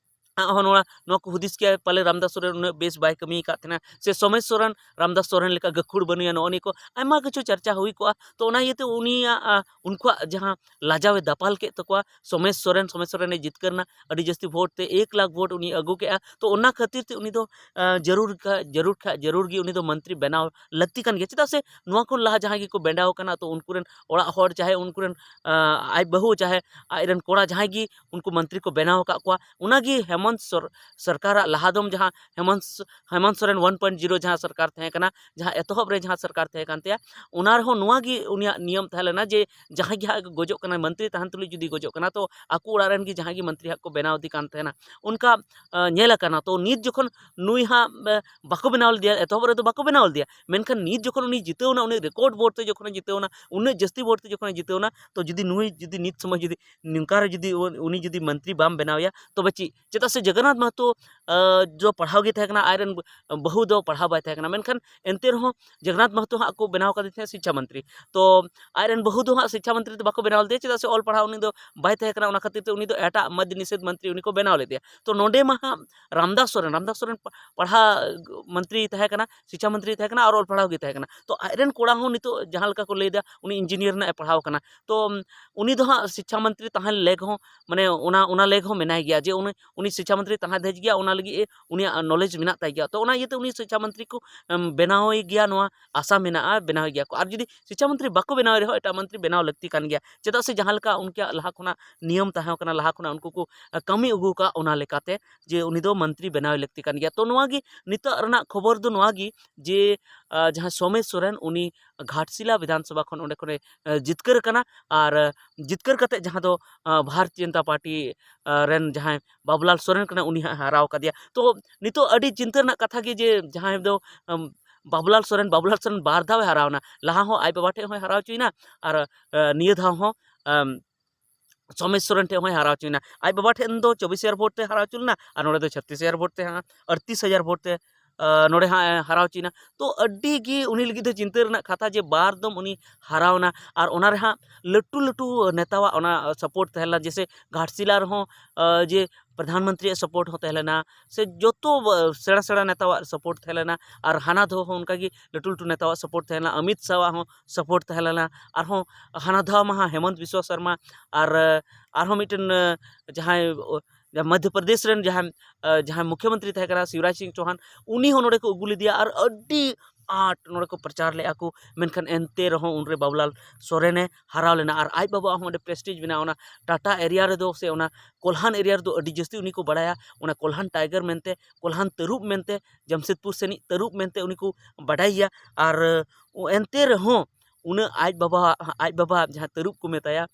ᱦᱚᱸ ᱱᱚᱣᱟ ᱱᱚᱣᱟ ᱠᱚ ᱦᱩᱫᱤᱥ ᱠᱮᱭᱟ ᱯᱟᱞᱮ ᱨᱟᱢᱫᱟᱥ ᱥᱚᱨᱮᱱ ᱩᱱᱟᱹᱜ ᱵᱮᱥ ᱵᱟᱭ ᱠᱟᱹᱢᱤ ᱟᱠᱟᱫ ᱛᱟᱦᱮᱱᱟ, ᱥᱮ ᱥᱚᱢᱮᱥ ᱥᱚᱨᱮᱱ ᱨᱟᱢᱫᱟᱥ ᱥᱚᱨᱮᱱ ᱞᱮᱠᱟ ᱜᱟᱹᱠᱷᱩᱲ ᱵᱟᱹᱱᱩᱭᱟ, ᱱᱚᱜᱼᱚ ᱱᱤᱭᱟᱹ ᱠᱚ ᱟᱭᱢᱟ ᱠᱤᱪᱷᱩ ᱪᱟᱨᱪᱟ ᱦᱩᱭ ᱠᱚᱜᱼᱟ᱾ ᱛᱚ ᱚᱱᱟ ᱤᱭᱟᱹᱛᱮ ᱩᱱᱤᱭᱟᱜ, ᱟ, ᱩᱱᱠᱩᱣᱟᱜ ᱡᱟᱦᱟᱸ ᱞᱟᱡᱟᱣ ᱮ ᱫᱟᱯᱟᱞ ᱠᱮᱫ ᱛᱟᱠᱚᱣᱟ, ᱥᱚᱢᱮᱥ ᱥᱚᱨᱮᱱ, ᱥᱚᱢᱮᱥ ᱥᱚᱨᱮᱱ ᱮ ᱡᱤᱛᱠᱟᱹᱨ ᱮᱱᱟ, ᱟᱹᱰᱤ ᱡᱟᱹᱥᱛᱤ ᱵᱷᱳᱴ ᱛᱮ ᱮᱠ ᱞᱟᱠᱷ ᱵᱷᱳᱴ ᱩᱱᱤ ᱟᱹᱜᱩ ᱠᱮᱜᱼᱟ᱾ ᱛᱚ ᱚᱱᱟ ᱠᱷᱟᱹᱛᱤᱨ ᱛᱮ ᱩᱱᱤ ᱫᱚ, ᱟ, ᱡᱟᱹᱨᱩᱲ ᱠᱷᱟ-, ᱡᱟᱹᱨᱩᱲ ᱠᱷᱟᱡ ᱡᱟᱹᱨᱩᱲ ᱜᱮ ᱩᱱᱤ ᱫᱚ ᱢᱚᱱᱛᱨᱤ ᱵᱮᱱᱟᱣ ᱞᱟᱹᱠᱛᱤ ᱠᱟᱱ ᱜᱮᱭᱟ᱾ ᱪᱮᱫᱟᱜ ᱥᱮ ᱱᱚᱣᱟ ᱠᱷᱚᱱ ᱞᱟᱦᱟ ᱡᱟᱦᱟᱸᱭ ᱜᱮᱠᱚ ᱵᱮᱱᱟᱣ ᱟᱠᱟᱱᱟ, ᱛᱚ ᱩᱱᱠᱩ ᱨᱮᱱ ᱚᱲᱟᱜ ᱦᱚᱲ, ᱪᱟᱦᱮ ᱩᱱᱠᱩ ᱨᱮᱱ, ᱟ, ᱟᱡ ᱵᱟᱹᱦᱩ, ᱪᱟᱦᱮ ᱟᱡ ᱨᱮᱱ ᱠᱚᱲᱟ, ᱡᱟᱦᱟᱸᱭ ᱜᱮ ᱩᱱᱠᱩ ᱢᱚᱱᱛᱨᱤ ᱠᱚ ᱵᱮᱱᱟᱣ ᱟᱠᱟᱫ ᱠᱚᱣᱟ, ᱚᱱᱟᱜᱮ ᱦᱮᱢᱚᱱᱛ ᱥᱚᱨ-, ᱥᱚᱨᱠᱟᱨᱟᱜ ᱞᱟᱦᱟ ᱫᱚᱢ ᱡᱟᱦᱟᱸ ᱦᱮᱢᱚᱱᱛ ᱥᱚ-, Hemant Soren one point zero ᱡᱟᱦᱟᱸ ᱥᱚᱨᱠᱟᱨ ᱛᱟᱦᱮᱸ ᱠᱟᱱᱟ, ᱡᱟᱦᱟᱸ ᱮᱛᱚᱦᱚᱵ ᱨᱮ ᱡᱟᱦᱟᱸ ᱥᱚᱨᱠᱟᱨ ᱛᱟᱦᱮᱸ ᱠᱟᱱ ᱛᱟᱭᱟ, ᱚᱱᱟ ᱨᱮᱦᱚᱸ ᱱᱚᱣᱟ ᱜᱮ ᱩᱱᱤᱭᱟᱜ ᱱᱤᱭᱚᱢ ᱛᱟᱦᱮᱸ ᱞᱮᱱᱟ ᱡᱮ ᱡᱟᱦᱟᱸᱭ ᱜᱮ ᱦᱟᱸᱜ ᱜᱚᱡᱚᱜ ᱠᱟᱱᱟᱭ, ᱢᱚᱱᱛᱨᱤ ᱛᱟᱦᱮᱱ ᱛᱩᱞᱩᱡ ᱡᱩᱫᱤ ᱜᱚᱡᱚᱜ ᱠᱟᱱᱟ, ᱛᱚ ᱟᱠᱚ ᱚᱲᱟᱜ ᱨᱮᱱ ᱜᱮ ᱡᱟᱦᱟᱸᱭ ᱜᱮ ᱢᱚᱱᱛᱨᱤ ᱦᱟᱸᱜ ᱠᱚ ᱵᱮᱱᱟᱣ ᱤᱫᱤ ᱠᱟᱱ ᱛᱟᱦᱮᱱᱟ᱾ ᱚᱱᱠᱟ, ᱟ, ᱧᱮᱞ ᱟᱠᱟᱱᱟ᱾ ᱛᱚ ᱱᱤᱛ ᱡᱚᱠᱷᱚᱱ ᱱᱩᱭ ᱦᱟᱸᱜ, ᱮ, ᱵᱟᱠᱚ ᱵᱮᱱᱟᱣ ᱞᱮᱫᱮᱭᱟ, ᱮᱛᱚᱦᱚᱵ ᱨᱮᱫᱚ ᱵᱟᱠᱚ ᱵᱮᱱᱟᱣ ᱞᱮᱫᱮᱭᱟ, ᱢᱮᱱᱠᱷᱟᱱ ᱱᱤᱛ ᱡᱚᱠᱷᱚᱱ ᱩᱱᱤ ᱡᱤᱛᱟᱹᱣ ᱮᱱᱟ, ᱩᱱᱤ ᱨᱮᱠᱚᱨᱰ ᱵᱷᱳᱴ ᱛᱮ ᱡᱚᱠᱷᱚᱱᱮ ᱡᱤᱛᱟᱹᱣ ᱮᱱᱟ, ᱩᱱᱟᱹᱜ ᱡᱟᱹᱥᱛᱤ ᱵᱷᱳᱴ ᱛᱮ ᱡᱚᱠᱷᱚᱱᱮ ᱡᱤᱛᱟᱹᱣ ᱮᱱᱟ, ᱛᱚ ᱡᱩᱫᱤ ᱱᱩᱭ ᱡᱩᱫᱤ ᱱᱤᱛ ᱥᱚᱢᱚᱭ ᱡᱩᱫᱤ ᱱᱚᱝᱠᱟ ᱨᱮ ᱡᱩᱫᱤ ᱩᱱ-, ᱩᱱᱤ ᱡᱩᱫᱤ ᱢᱚᱱᱛᱨᱤ ᱵᱟᱢ ᱵᱮᱱᱟᱣᱮᱭᱟ, ᱛᱚᱵᱮ ᱪᱮᱫ? ᱪᱮᱫᱟᱜ ᱥᱮ ᱡᱚᱜᱚᱱᱱᱟᱛᱷ ᱢᱟᱦᱟᱛᱚ, ᱟ, ᱫᱚ ᱯᱟᱲᱦᱟᱣ ᱜᱮ ᱛᱟᱦᱮᱸ ᱠᱟᱱᱟ, ᱟᱡ ᱨᱮᱱ ᱵᱟᱹᱦᱩ ᱫᱚ ᱯᱟᱲᱦᱟᱣ ᱵᱟᱭ ᱛᱟᱦᱮᱸ ᱠᱟᱱᱟ, ᱢᱮᱱᱠᱷᱟᱱ ᱮᱱᱛᱮ ᱨᱮᱦᱚᱸ ᱡᱚᱜᱚᱱᱱᱟᱛᱷ ᱢᱟᱦᱟᱛᱚ ᱦᱟᱸᱜ ᱠᱚ ᱵᱮᱱᱟᱣ ᱠᱟᱫᱮ ᱛᱟᱦᱮᱸᱫ ᱥᱤᱠᱪᱷᱟ ᱢᱚᱱᱛᱨᱤ᱾ ᱛᱚ ᱟᱡ ᱨᱮᱱ ᱵᱟᱹᱦᱩ ᱫᱚ ᱦᱟᱸᱜ ᱥᱤᱠᱪᱷᱟ ᱢᱚᱱᱛᱨᱤ ᱫᱚ ᱵᱟᱠᱚ ᱵᱮᱱᱟᱣ ᱞᱮᱫᱮᱭᱟ, ᱪᱮᱫᱟᱜ ᱥᱮ ᱚᱞ ᱯᱟᱲᱦᱟᱣ ᱩᱱᱤ ᱫᱚ ᱵᱟᱭ ᱛᱟᱦᱮᱸ ᱠᱟᱱᱟ, ᱚᱱᱟ ᱠᱷᱟᱹᱛᱤᱨ ᱛᱮ ᱩᱱᱤ ᱫᱚ ᱮᱴᱟᱜ ᱢᱚᱫᱽᱫᱷ ᱱᱤᱥᱮᱫᱷ ᱢᱚᱱᱛᱨᱤ ᱩᱱᱤ ᱠᱚ ᱵᱮᱱᱟᱣ ᱞᱮᱫᱮᱭᱟ᱾ ᱛᱚ ᱱᱚᱰᱮ ᱢᱟ ᱦᱟᱸᱜ ᱨᱟᱢᱫᱟᱥ ᱥᱚᱨᱮᱱ, ᱨᱟᱢᱫᱟᱥ ᱥᱚᱨᱮᱱ ᱯᱟ-, ᱯᱟᱲᱦᱟᱣ ᱢᱚᱱᱛᱨᱤ ᱛᱟᱦᱮᱸ ᱠᱟᱱᱟ, ᱥᱤᱠᱪᱷᱟ ᱢᱚᱱᱛᱨᱤ ᱛᱟᱦᱮᱸ ᱠᱟᱱᱟ ᱟᱨ ᱚᱞ ᱯᱟᱲᱦᱟᱣ ᱜᱮ ᱛᱟᱦᱮᱸ ᱠᱟᱱᱟ᱾ ᱛᱚ ᱟᱡ ᱨᱮᱱ ᱠᱚᱲᱟ ᱦᱚᱸ ᱱᱤᱛᱚᱜ ᱡᱟᱦᱟᱸ ᱞᱮᱠᱟ ᱠᱚ ᱞᱟᱹᱭᱫᱟ, ᱩᱱᱤ ᱤᱧᱡᱤᱱᱤᱭᱟᱨ ᱨᱮᱱᱟᱜ ᱮ ᱯᱟᱲᱦᱟᱣ ᱠᱟᱱᱟ᱾ ᱛᱚ ᱩᱱᱤ ᱫᱚ ᱦᱟᱸᱜ ᱥᱤᱠᱪᱷᱟ ᱢᱚᱱᱛᱨᱤ ᱛᱟᱦᱮᱱ ᱞᱮᱠ ᱦᱚᱸ, ᱢᱟᱱᱮ ᱚᱱᱟ, ᱚᱱᱟ ᱞᱮᱠ ᱦᱚᱸ ᱢᱮᱱᱟᱭ ᱜᱮᱭᱟ ᱡᱮ ᱩᱱᱤ, ᱩᱱᱤ ᱥᱤᱠᱪᱷᱟ ᱢᱚᱱᱛᱨᱤ ᱛᱟᱦᱮᱸ ᱫᱷᱮᱡ ᱜᱮᱭᱟ, ᱚᱱᱟ ᱞᱟᱹᱜᱤᱫ ᱮ, ᱩᱱᱤᱭᱟᱜ ᱱᱚᱞᱮᱡᱽ ᱢᱮᱱᱟᱜ ᱛᱟᱭ ᱜᱮᱭᱟ᱾ ᱛᱚ ᱚᱱᱟ ᱤᱭᱟᱹᱛᱮ ᱩᱱᱤ ᱥᱤᱠᱪᱷᱟ ᱢᱚᱱᱛᱨᱤ ᱠᱚ, ᱮᱢ, ᱵᱮᱱᱟᱣᱮ ᱜᱮᱭᱟ, ᱱᱚᱣᱟ ᱟᱥᱟ ᱢᱮᱱᱟᱜᱼᱟ, ᱵᱮᱱᱟᱣᱮ ᱜᱮᱭᱟ ᱠᱚ᱾ ᱟᱨ ᱡᱩᱫᱤ ᱥᱤᱠᱪᱷᱟ ᱢᱚᱱᱛᱨᱤ ᱵᱟᱠᱚ ᱵᱮᱱᱟᱣᱮ ᱨᱮᱦᱚᱸ ᱮᱴᱟᱜ ᱢᱚᱱᱛᱨᱤ ᱵᱮᱱᱟᱣ ᱞᱟᱹᱠᱛᱤ ᱠᱟᱱ ᱜᱮᱭᱟ, ᱪᱮᱫᱟᱜ ᱥᱮ ᱡᱟᱦᱟᱸ ᱞᱮᱠᱟ ᱩᱱᱠᱩᱣᱟᱜ ᱞᱟᱦᱟ ᱠᱷᱚᱱᱟᱜ ᱱᱤᱭᱚᱢ ᱛᱟᱦᱮᱸ ᱠᱟᱱᱟ, ᱞᱟᱦᱟ ᱠᱷᱚᱱᱟᱜ ᱩᱱᱠᱩ ᱠᱚ, ᱮ, ᱠᱟᱹᱢᱤ ᱟᱹᱜᱩ ᱟᱠᱟᱫ, ᱚᱱᱟ ᱞᱮᱠᱟᱛᱮ ᱡᱮ ᱩᱱᱤ ᱫᱚ ᱢᱚᱱᱛᱨᱤ ᱵᱮᱱᱟᱣᱮ ᱞᱟᱹᱠᱛᱤ ᱠᱟᱱ ᱜᱮᱭᱟ᱾ ᱛᱚ ᱱᱚᱣᱟ ᱜᱮ ᱱᱤᱛᱚᱜ ᱨᱮᱱᱟᱜ ᱠᱷᱚᱵᱚᱨ ᱫᱚ ᱱᱚᱣᱟ ᱜᱮ ᱡᱮ, ᱟ, ᱡᱟᱦᱟᱸᱭ ᱥᱳᱢᱮᱥ ᱥᱚᱨᱮᱱ, ᱩᱱᱤ ᱜᱷᱟᱴᱥᱤᱞᱟ ᱵᱤᱫᱷᱟᱱ ᱥᱚᱵᱷᱟ ᱠᱷᱚᱱ ᱚᱸᱰᱮ ᱠᱷᱚᱱᱮ, ᱮ, ᱡᱤᱛᱠᱟᱹᱨ ᱟᱠᱟᱱᱟ᱾ ᱟᱨ, ᱮ, ᱡᱤᱛᱠᱟᱹᱨ ᱠᱟᱛᱮ ᱡᱟᱦᱟᱸ ᱫᱚ, ᱟ, ᱵᱷᱟᱨᱚᱛᱤᱭᱚ ᱡᱚᱱᱚᱛᱟ ᱯᱟᱨᱴᱤ, ᱟ, ᱨᱮᱱ ᱡᱟᱦᱟᱸᱭ ᱵᱟᱵᱩᱞᱟᱞ ᱥᱚᱨᱮᱱ ᱠᱟᱱᱟᱭ, ᱩᱱᱤ ᱦᱟᱸᱜ ᱦᱟᱨᱟᱣ ᱠᱟᱫᱮᱭᱟ᱾ ᱛᱚ ᱱᱤᱛᱚᱜ ᱟᱹᱰᱤ ᱪᱤᱱᱛᱟᱹ ᱨᱮᱱᱟᱜ ᱠᱟᱛᱷᱟ ᱜᱮ ᱡᱮ ᱡᱟᱦᱟᱸᱭ ᱫᱚ, ᱟᱢ, ᱵᱟᱵᱩᱞᱟᱞ ᱥᱚᱨᱮᱱ, ᱵᱟᱵᱩᱞᱟᱞ ᱥᱚᱨᱮᱱ ᱵᱟᱨ ᱫᱷᱟᱣ ᱮ ᱦᱟᱨᱟᱣ ᱮᱱᱟ, ᱞᱟᱦᱟ ᱦᱚᱸ ᱟᱡ ᱵᱟᱵᱟ ᱴᱷᱮᱱ ᱦᱚᱸᱭ ᱦᱟᱨᱟᱣ ᱦᱚᱪᱚᱭᱮᱱᱟ ᱟᱨ, ᱟ, ᱱᱤᱭᱟᱹ ᱫᱷᱟᱣ ᱦᱚᱸ, ᱟᱢ, ᱥᱚᱢᱮᱥ ᱥᱚᱨᱮᱱ ᱴᱷᱮᱱ ᱦᱚᱸᱭ ᱦᱟᱨᱟᱣ ᱦᱚᱪᱚᱭᱮᱱᱟ᱾ ᱟᱡ ᱵᱟᱵᱟ ᱴᱷᱮᱱ ᱫᱚ ᱪᱚᱵᱵᱤᱥ ᱦᱟᱡᱟᱨ ᱵᱷᱳᱴ ᱛᱮ ᱦᱟᱨᱟᱣ ᱦᱚᱪᱚ ᱞᱮᱱᱟ ᱟᱨ ᱱᱚᱰᱮ ᱫᱚ ᱪᱷᱟᱛᱛᱤᱥ ᱦᱟᱡᱟᱨ ᱵᱷᱳᱴ ᱛᱮ ᱦᱟᱸᱜ, ᱟᱴᱛᱨᱤᱥ ᱦᱟᱡᱟᱨ ᱵᱷᱳᱴ ᱛᱮ ᱱᱚᱰᱮ ᱦᱟᱸᱜ ᱮ ᱦᱟᱨᱟᱣ ᱪᱤᱱᱟ᱾ ᱛᱚ ᱟᱹᱰᱤ ᱜᱮ ᱩᱱᱤ ᱞᱟᱹᱜᱤᱫ ᱫᱚ ᱪᱤᱱᱛᱟᱹ ᱨᱮᱱᱟᱜ ᱠᱟᱛᱷᱟ ᱡᱮ ᱵᱟᱨ ᱫᱚᱢ ᱩᱱᱤ ᱦᱟᱨᱟᱣᱱᱟ ᱟᱨ ᱚᱱᱟ ᱨᱮ ᱦᱟᱸᱜ ᱞᱟᱹᱴᱩ ᱞᱟᱹᱴᱩ ᱱᱮᱛᱟᱣᱟᱜ ᱚᱱᱟ ᱥᱟᱯᱳᱨᱴ ᱛᱟᱦᱮᱸ ᱞᱮᱱᱟ᱾ ᱡᱮᱭᱥᱮ ᱜᱷᱟᱴᱥᱤᱞᱟ ᱨᱮᱦᱚᱸ ᱡᱮ ᱯᱨᱚᱫᱷᱟᱱ ᱢᱚᱱᱛᱨᱤᱭᱟᱜ ᱥᱟᱯᱳᱨᱴ ᱦᱚᱸ ᱛᱟᱦᱮᱸ ᱞᱮᱱᱟ, ᱥᱮ ᱡᱚᱛᱚ ᱥᱮᱬᱟ ᱥᱮᱬᱟ ᱱᱮᱛᱟᱣᱟᱜ ᱥᱟᱯᱳᱨᱴ ᱛᱟᱦᱮᱸ ᱞᱮᱱᱟ, ᱟᱨ ᱦᱟᱱᱟ ᱫᱷᱟᱣ ᱦᱚᱸ ᱚᱱᱠᱟᱜᱮ ᱞᱟᱹᱴᱩ ᱞᱟᱹᱴᱩ ᱱᱮᱛᱟᱣᱟᱜ ᱥᱟᱯᱳᱨᱴ ᱛᱟᱦᱮᱸ ᱞᱮᱱᱟ, ᱚᱢᱤᱛ ᱥᱟᱦᱟᱣᱟᱜ ᱦᱚᱸ ᱥᱟᱯᱳᱨᱴ ᱛᱟᱦᱮᱸ ᱞᱮᱱᱟ, ᱟᱨᱦᱚᱸ ᱦᱟᱱᱟ ᱫᱷᱟᱣ ᱢᱟ ᱦᱟᱸᱜ ᱦᱮᱢᱚᱱᱛ ᱵᱤᱥᱣᱟ ᱥᱚᱨᱢᱟ ᱟᱨ ᱟᱨᱦᱚᱸ ᱢᱤᱫᱴᱮᱱ ᱡᱟᱦᱟᱸᱭ ᱢᱚᱫᱽᱫᱷᱚ ᱯᱨᱚᱫᱮᱥ ᱨᱮᱱ ᱡᱟᱦᱟᱸᱭ ᱡᱟᱦᱟᱸᱭ ᱢᱩᱠᱷᱭᱚᱢᱚᱱᱛᱨᱤ ᱛᱟᱦᱮᱸ ᱠᱟᱱᱟ ᱥᱤᱵᱨᱟᱡᱽ ᱥᱤᱝ ᱪᱳᱦᱟᱱ, ᱩᱱᱤ ᱦᱚᱸ ᱱᱚᱰᱮ ᱠᱚ ᱟᱹᱜᱩ ᱞᱮᱫᱮᱭᱟ ᱟᱨ ᱟᱹᱰᱤ ᱟᱸᱴ ᱱᱚᱰᱮ ᱠᱚ ᱯᱨᱚᱪᱟᱨ ᱞᱮᱫᱼᱟ ᱠᱚ᱾ ᱢᱮᱱᱠᱷᱟᱱ ᱮᱱᱛᱮ ᱨᱮᱦᱚᱸ ᱩᱱᱨᱮ ᱵᱟᱵᱩᱞᱟᱞ ᱥᱚᱨᱮᱱᱮ ᱦᱟᱨᱟᱣ ᱞᱮᱱᱟ᱾ ᱟᱨ ᱟᱡ ᱵᱟᱵᱟᱣᱟᱜ ᱦᱚᱸ ᱚᱸᱰᱮ ᱯᱨᱮᱥᱴᱤᱡᱽ ᱢᱮᱱᱟᱜᱼᱟ᱾ ᱚᱱᱟ ᱴᱟᱴᱟ ᱮᱨᱤᱭᱟ ᱨᱮᱫᱚ ᱥᱮ ᱚᱱᱟ ᱠᱚᱞᱦᱟᱱ ᱮᱨᱤᱭᱟ ᱨᱮᱫᱚ ᱟᱹᱰᱤ ᱡᱟᱹᱥᱛᱤ ᱩᱱᱤ ᱠᱚ ᱵᱟᱲᱟᱭᱟ, ᱚᱱᱟ ᱠᱚᱞᱦᱟᱱ ᱴᱟᱭᱜᱟᱨ ᱢᱮᱱᱛᱮ, ᱠᱚᱞᱦᱟᱱ ᱛᱟᱹᱨᱩᱵ ᱢᱮᱱᱛᱮ, ᱡᱟᱢᱥᱮᱫᱽᱯᱩᱨ ᱥᱮᱱᱤᱡ ᱛᱟᱹᱨᱩᱵ ᱢᱮᱱᱛᱮ ᱩᱱᱤ ᱠᱚ ᱵᱟᱰᱟᱭᱮᱭᱟ᱾ ᱟᱨ ᱮᱱᱛᱮ ᱨᱮᱦᱚᱸ ᱩᱱᱟᱹᱜ ᱟᱡ ᱵᱟᱵᱟ ᱟᱡ ᱵᱟᱵᱟ ᱡᱟᱦᱟᱸ ᱛᱟᱹᱨᱩᱵ ᱠᱚ ᱢᱮᱛᱟᱭᱟ,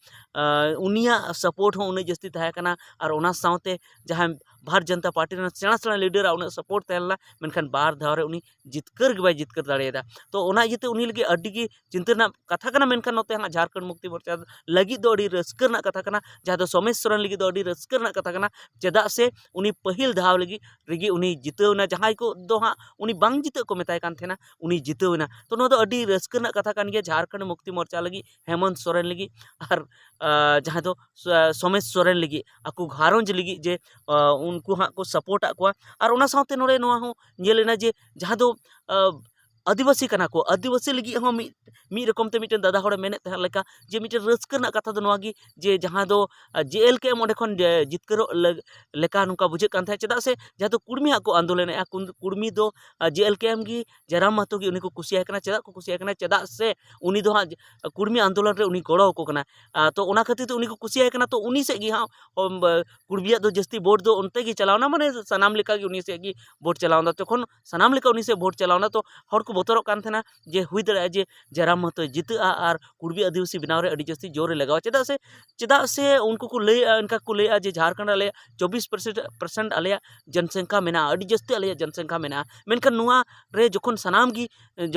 ᱩᱱᱤᱭᱟᱜ ᱥᱟᱯᱳᱨᱴ ᱦᱚᱸ ᱩᱱᱟᱹᱜ ᱡᱟᱹᱥᱛᱤ ᱛᱟᱦᱮᱸ ᱠᱟᱱᱟ᱾ ᱟᱨ ᱚᱱᱟ ᱥᱟᱶᱛᱮ ᱡᱟᱦᱟᱸᱭ ᱵᱷᱟᱨᱚᱛ ᱡᱚᱱᱚᱛᱟ ᱯᱟᱨᱴᱤ ᱨᱮᱱ ᱥᱮᱬᱟ ᱥᱮᱬᱟ ᱞᱤᱰᱟᱨᱟᱜ ᱩᱱᱟᱹᱜ ᱥᱟᱯᱳᱨᱴ ᱛᱟᱦᱮᱸ ᱞᱮᱱᱟ, ᱢᱮᱱᱠᱷᱟᱱ ᱵᱟᱨ ᱫᱷᱟᱣ ᱨᱮ ᱩᱱᱤ ᱡᱤᱛᱠᱟᱹᱨ ᱜᱮ ᱵᱟᱭ ᱡᱤᱛᱠᱟᱹᱨ ᱫᱟᱲᱮᱭᱟᱫᱟ᱾ ᱛᱚ ᱚᱱᱟ ᱤᱭᱟᱹᱛᱮ ᱩᱱᱤ ᱞᱟᱹᱜᱤᱫ ᱟᱹᱰᱤ ᱜᱮ ᱪᱤᱱᱛᱟᱹ ᱨᱮᱱᱟᱜ ᱠᱟᱛᱷᱟ ᱠᱟᱱᱟ᱾ ᱢᱮᱱᱠᱷᱟᱱ ᱱᱚᱛᱮ ᱦᱟᱸᱜ ᱡᱷᱟᱲᱠᱷᱚᱸᱰ ᱢᱩᱠᱛᱤ ᱢᱳᱨᱪᱟ ᱞᱟᱹᱜᱤᱫ ᱫᱚ ᱟᱹᱰᱤ ᱨᱟᱹᱥᱠᱟᱹ ᱨᱮᱱᱟᱜ ᱠᱟᱛᱷᱟ ᱠᱟᱱᱟ, ᱡᱟᱦᱟᱸ ᱫᱚ ᱥᱳᱢᱮᱥ ᱥᱚᱨᱮᱱ ᱞᱟᱹᱜᱤᱫ ᱫᱚ ᱟᱹᱰᱤ ᱨᱟᱹᱥᱠᱟᱹ ᱨᱮᱱᱟᱜ ᱠᱟᱛᱷᱟ ᱠᱟᱱᱟ᱾ ᱪᱮᱫᱟᱜ ᱥᱮ ᱩᱱᱤ ᱯᱟᱹᱦᱤᱞ ᱫᱷᱟᱣ ᱞᱟᱹᱜᱤᱫ ᱨᱮᱜᱮ ᱩᱱᱤ ᱡᱤᱛᱟᱹᱣ ᱮᱱᱟ᱾ ᱡᱟᱦᱟᱸᱭ ᱠᱚ ᱫᱚ ᱦᱟᱸᱜ ᱩᱱᱤ ᱵᱟᱝ ᱡᱤᱛᱟᱹᱜ ᱠᱚ ᱢᱮᱛᱟᱭ ᱠᱟᱱ ᱛᱟᱦᱮᱱᱟ, ᱩᱱᱤ ᱡᱤᱛᱟᱹᱣ ᱮᱱᱟ᱾ ᱛᱚ ᱱᱚᱣᱟ ᱫᱚ ᱟᱹᱰᱤ ᱨᱟᱹᱥᱠᱟᱹ ᱨᱮᱱᱟᱜ ᱠᱟᱛᱷᱟ ᱠᱟᱱ ᱜᱮᱭᱟ ᱡᱷᱟᱲᱠᱷᱚᱸᱰ ᱢᱩᱠᱛᱤ ᱢᱳᱨᱪᱟ ᱞᱟᱹᱜᱤᱫ, ᱦᱮᱢᱚᱱᱛ ᱥᱚᱨᱮᱱ ᱞᱟᱹᱜᱤᱫ, ᱟᱨ ᱡᱟᱦᱟᱸ ᱫᱚ ᱥᱳᱢᱮᱥ ᱥᱚᱨᱮᱱ ᱞᱟᱹᱜᱤᱫ, ᱟᱠᱚ ᱜᱷᱟᱨᱚᱸᱡᱽ ᱞᱟᱹᱜᱤᱫ ᱡᱮ ᱩᱱᱠᱩ ᱦᱟᱸᱜ ᱠᱚ ᱥᱟᱯᱳᱨᱴ ᱟᱫ ᱠᱚᱣᱟ᱾ ᱟᱨ ᱚᱱᱟ ᱥᱟᱶᱛᱮ ᱱᱚᱰᱮ ᱱᱚᱣᱟ ᱦᱚᱸ ᱧᱮᱞ ᱮᱱᱟ ᱡᱮ ᱡᱟᱦᱟᱸ ᱫᱚ ᱟᱹᱫᱤᱵᱟᱹᱥᱤ ᱠᱟᱱᱟ ᱠᱚ, ᱟᱹᱫᱤᱵᱟᱹᱥᱤ ᱞᱟᱹᱜᱤᱫ ᱦᱚᱸ ᱢᱤᱫ ᱢᱤᱫ ᱨᱚᱠᱚᱢ ᱛᱮ ᱢᱤᱫᱴᱮᱱ ᱫᱟᱫᱟ ᱦᱚᱲᱮ ᱢᱮᱱᱮᱫ ᱛᱟᱦᱮᱸ ᱞᱮᱠᱟ ᱡᱮ ᱢᱤᱫᱴᱮᱱ ᱨᱟᱹᱥᱠᱟᱹ ᱨᱮᱱᱟᱜ ᱠᱟᱛᱷᱟ ᱫᱚ ᱱᱚᱣᱟ ᱜᱮ ᱡᱮ ᱡᱟᱦᱟᱸ ᱫᱚ ᱡᱮ ᱮᱞ ᱠᱮ ᱮᱢ ᱚᱸᱰᱮ ᱠᱷᱚᱱ ᱡᱤᱛᱠᱟᱹᱨᱚᱜ ᱞᱮᱠᱟ ᱱᱚᱝᱠᱟ ᱵᱩᱡᱷᱟᱹᱜ ᱠᱟᱱ ᱛᱟᱦᱮᱸᱫ᱾ ᱪᱮᱫᱟᱜ ᱥᱮ ᱡᱟᱦᱟᱸ ᱫᱚ ᱠᱩᱲᱢᱤ ᱦᱟᱸᱜ ᱠᱚ ᱟᱱᱫᱳᱞᱚᱱᱮᱫᱼᱟ, ᱠᱩᱲᱢᱤ ᱫᱚ ᱡᱮ ᱮᱞ ᱠᱮ ᱮᱢ ᱜᱮ, ᱡᱟᱭᱨᱟᱢ ᱢᱟᱦᱟᱛᱚ ᱜᱮ ᱩᱱᱤ ᱠᱚ ᱠᱩᱥᱤᱭᱟᱭ ᱠᱟᱱᱟ᱾ ᱪᱮᱫᱟᱜ ᱠᱚ ᱠᱩᱥᱤᱭᱟᱭ ᱠᱟᱱᱟ? ᱪᱮᱫᱟᱜ ᱥᱮ ᱩᱱᱤ ᱫᱚ ᱦᱟᱸᱜ ᱠᱩᱲᱢᱤ ᱟᱱᱫᱳᱞᱚᱱ ᱨᱮ ᱩᱱᱤ ᱜᱚᱲᱚ ᱟᱠᱚ ᱠᱟᱱᱟ᱾ ᱛᱚ ᱚᱱᱟ ᱠᱷᱟᱹᱛᱤᱨ ᱛᱮ ᱩᱱᱤ ᱠᱚ ᱠᱩᱥᱤᱭᱟᱭ ᱠᱟᱱᱟ᱾ ᱛᱚ ᱩᱱᱤ ᱥᱮᱫ ᱜᱮ ᱦᱟᱸᱜ ᱠᱩᱲᱢᱤᱭᱟᱜ ᱫᱚ ᱡᱟᱹᱥᱛᱤ ᱵᱷᱳᱴ ᱫᱚ ᱚᱱᱛᱮ ᱜᱮ ᱪᱟᱞᱟᱣᱱᱟ, ᱢᱟᱱᱮ ᱥᱟᱱᱟᱢ ᱞᱮᱠᱟ ᱜᱮ ᱩᱱᱤ ᱥᱮᱫ ᱜᱮ ᱵᱷᱳᱴ ᱪᱟᱞᱟᱣᱱᱟ᱾ ᱡᱚᱠᱷᱚᱱ ᱥᱟᱱᱟᱢ ᱞᱮᱠᱟ ᱩᱱᱤ ᱥᱮᱫ ᱵᱷᱳᱴ ᱪᱟᱞᱟᱣᱱᱟ, ᱛᱚ ᱦᱚᱲ ᱠᱚ ᱵᱚᱛᱚᱨᱚᱜ ᱠᱟᱱ ᱛᱟᱦᱮᱱᱟ ᱡᱮ ᱦᱩᱭ ᱫᱟᱲᱮᱭᱟᱜᱼᱟ ᱡᱮ ᱡᱟᱭᱨᱟᱢ ᱢᱟᱦᱟᱛᱚᱭ ᱡᱤᱛᱟᱹᱜᱼᱟ ᱟᱨ ᱠᱩᱲᱵᱤ ᱟᱹᱫᱤᱵᱟᱹᱥᱤ ᱵᱮᱱᱟᱣ ᱨᱮ ᱟᱹᱰᱤ ᱡᱟᱹᱥᱛᱤ ᱡᱳᱨᱮ ᱞᱟᱜᱟᱣᱟ᱾ ᱪᱮᱫᱟᱜ ᱥᱮ, ᱪᱮᱫᱟᱜ ᱥᱮ ᱩᱱᱠᱩ ᱠᱚ ᱞᱟᱹᱭᱮᱜᱼᱟ, ᱚᱱᱠᱟ ᱠᱚ ᱞᱟᱹᱭᱮᱜᱼᱟ ᱡᱮ ᱡᱷᱟᱲᱠᱷᱚᱸᱰ ᱟᱞᱮᱭᱟᱜ ᱪᱚᱵᱵᱤᱥ percent ᱟᱞᱮᱭᱟᱜ ᱡᱚᱱᱥᱚᱝᱠᱷᱟ ᱢᱮᱱᱟᱜᱼᱟ, ᱟᱹᱰᱤ ᱡᱟᱹᱥᱛᱤ ᱟᱞᱮᱭᱟᱜ ᱡᱚᱱᱥᱚᱝᱠᱷᱟ ᱢᱮᱱᱟᱜᱼᱟ᱾ ᱢᱮᱱᱠᱷᱟᱱ ᱱᱚᱣᱟ ᱨᱮ ᱡᱚᱠᱷᱚᱱ ᱥᱟᱱᱟᱢ ᱜᱮ,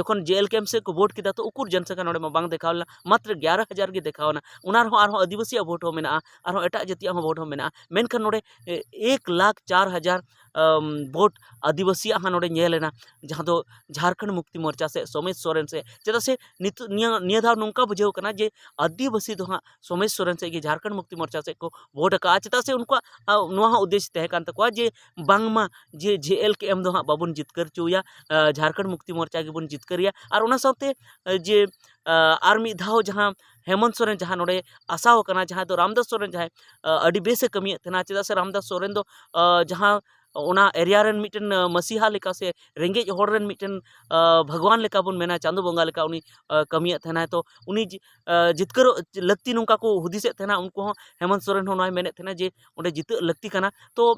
ᱡᱚᱠᱷᱚᱱ ᱡᱮ ᱮᱞ ᱠᱮ ᱮᱢ ᱥᱮᱫ ᱠᱚ ᱵᱷᱳᱴ ᱠᱮᱫᱟ, ᱛᱚ ᱩᱠᱩᱨ ᱡᱚᱱᱥᱚᱝᱠᱷᱟ ᱱᱚᱰᱮ ᱢᱟ ᱵᱟᱝ ᱫᱮᱠᱷᱟᱣ ᱞᱮᱱᱟ, ᱢᱟᱛᱨᱚ ᱜᱮᱭᱟᱨᱟ ᱦᱟᱡᱟᱨ ᱜᱮ ᱫᱮᱠᱷᱟᱣ ᱮᱱᱟ᱾ ᱚᱱᱟ ᱨᱮᱦᱚᱸ ᱟᱨᱦᱚᱸ ᱟᱹᱫᱤᱵᱟᱹᱥᱤᱭᱟᱜ ᱵᱷᱳᱴ ᱦᱚᱸ ᱢᱮᱱᱟᱜᱼᱟ, ᱟᱨᱦᱚᱸ ᱮᱴᱟᱜ ᱡᱟᱹᱛᱤᱭᱟᱜ ᱦᱚᱸ ᱵᱷᱳᱴ ᱦᱚᱸ ᱢᱮᱱᱟᱜᱼᱟ᱾ ᱢᱮᱱᱠᱷᱟᱱ ᱱᱚᱰᱮ, ᱮ, ᱮᱠ ᱞᱟᱠᱷ ᱪᱟᱨ ᱦᱟᱡᱟᱨ, ᱟᱢ, ᱵᱷᱳᱴ ᱟᱹᱫᱤᱵᱟᱹᱥᱤᱭᱟᱜ ᱦᱚᱸ ᱱᱚᱰᱮ ᱧᱮᱞ ᱮᱱᱟ, ᱡᱟᱦᱟᱸ ᱫᱚ ᱡᱷᱟᱲᱠᱷᱚᱸᱰ ᱢᱩᱠᱛᱤ ᱢᱳᱨᱪᱟ ᱥᱮ ᱥᱳᱢᱮᱥ ᱥᱚᱨᱮᱱ ᱥᱮ᱾ ᱪᱮᱫᱟᱜ ᱥᱮ ᱱᱤᱛᱚᱜ ᱱᱤᱭᱟᱹ, ᱱᱤᱭᱟᱹ ᱫᱷᱟᱣ ᱱᱚᱝᱠᱟ ᱵᱩᱡᱷᱟᱹᱣ ᱠᱟᱱᱟ ᱡᱮ ᱟᱹᱫᱤᱵᱟᱹᱥᱤ ᱫᱚ ᱦᱟᱸᱜ ᱥᱳᱢᱮᱥ ᱥᱚᱨᱮᱱ ᱥᱮᱫ ᱜᱮ ᱡᱷᱟᱲᱠᱷᱚᱸᱰ ᱢᱩᱠᱛᱤ ᱢᱳᱨᱪᱟ ᱥᱮᱫ ᱠᱚ ᱵᱷᱳᱴ ᱟᱠᱟᱫᱼᱟ᱾ ᱪᱮᱫᱟᱜ ᱥᱮ ᱩᱱᱠᱩᱣᱟᱜ, ᱟ, ᱱᱚᱣᱟ ᱦᱚᱸ ᱩᱫᱽᱫᱮᱥ ᱛᱟᱦᱮᱸ ᱠᱟᱱ ᱛᱟᱠᱚᱣᱟ ᱡᱮ ᱵᱟᱝᱢᱟ ᱡᱮ ᱡᱮ ᱮᱞ ᱠᱮ ᱮᱢ ᱫᱚ ᱦᱟᱸᱜ ᱵᱟᱵᱚᱱ ᱡᱤᱛᱠᱟᱹᱨ ᱦᱚᱪᱚᱭᱟ, ᱟ, ᱡᱷᱟᱲᱠᱷᱚᱸᱰ ᱢᱩᱠᱛᱤ ᱢᱳᱨᱪᱟ ᱜᱮᱵᱚᱱ ᱡᱤᱛᱠᱟᱹᱨᱮᱭᱟ᱾ ᱟᱨ ᱚᱱᱟ ᱥᱟᱶᱛᱮ, ᱟ, ᱡᱮ, ᱟ, ᱟᱨ ᱢᱤᱫ ᱫᱷᱟᱣ ᱡᱟᱦᱟᱸ ᱦᱮᱢᱚᱱᱛ ᱥᱚᱨᱮᱱ ᱡᱟᱦᱟᱸ ᱱᱚᱰᱮ ᱟᱥᱟᱣ ᱟᱠᱟᱱᱟ, ᱡᱟᱦᱟᱸ ᱫᱚ ᱨᱟᱢᱫᱟᱥ ᱥᱚᱨᱮᱱ ᱡᱟᱦᱟᱸᱭ, ᱟ, ᱟᱹᱰᱤ ᱵᱮᱥ ᱮ ᱠᱟᱹᱢᱤᱭᱮᱫ ᱛᱟᱦᱮᱱᱟ᱾ ᱪᱮᱫᱟᱜ ᱥᱮ ᱨᱟᱢᱫᱟᱥ ᱥᱚᱨᱮᱱ ᱫᱚ, ᱟ, ᱡᱟᱦᱟᱸ ᱚᱱᱟ area ᱨᱮᱱ ᱢᱤᱫᱴᱮᱱ, ᱟ, ᱢᱟᱹᱥᱤᱦᱟ ᱞᱮᱠᱟ ᱥᱮ ᱨᱮᱸᱜᱮᱡ ᱦᱚᱲ ᱨᱮᱱ ᱢᱤᱫᱴᱮᱱ, ᱟ, ᱵᱷᱟᱜᱽᱣᱟᱱ ᱞᱮᱠᱟ ᱵᱚᱱ ᱢᱮᱱᱟ, ᱪᱟᱸᱫᱚ ᱵᱚᱸᱜᱟ ᱞᱮᱠᱟ ᱩᱱᱤ, ᱟ, ᱠᱟᱹᱢᱤᱭᱮᱫ ᱛᱟᱦᱮᱱᱟᱭ᱾ ᱛᱚ ᱩᱱᱤ ᱡᱤ-, ᱟ, ᱡᱤᱛᱠᱟᱹᱨᱚᱜ ᱞᱟᱹᱠᱛᱤ ᱱᱚᱝᱠᱟ ᱠᱚ ᱦᱩᱫᱤᱥᱮᱫ ᱛᱟᱦᱮᱱᱟ, ᱩᱱᱠᱩ ᱦᱚᱸ ᱦᱮᱢᱚᱱᱛ ᱥᱚᱨᱮᱱ ᱦᱚᱸ ᱱᱚᱣᱟᱭ ᱢᱮᱱᱮᱫ ᱛᱟᱦᱮᱱᱟ ᱡᱮ ᱚᱸᱰᱮ ᱡᱤᱛᱟᱹᱜ ᱞᱟᱹᱠᱛᱤ ᱠᱟᱱᱟ᱾ ᱛᱚ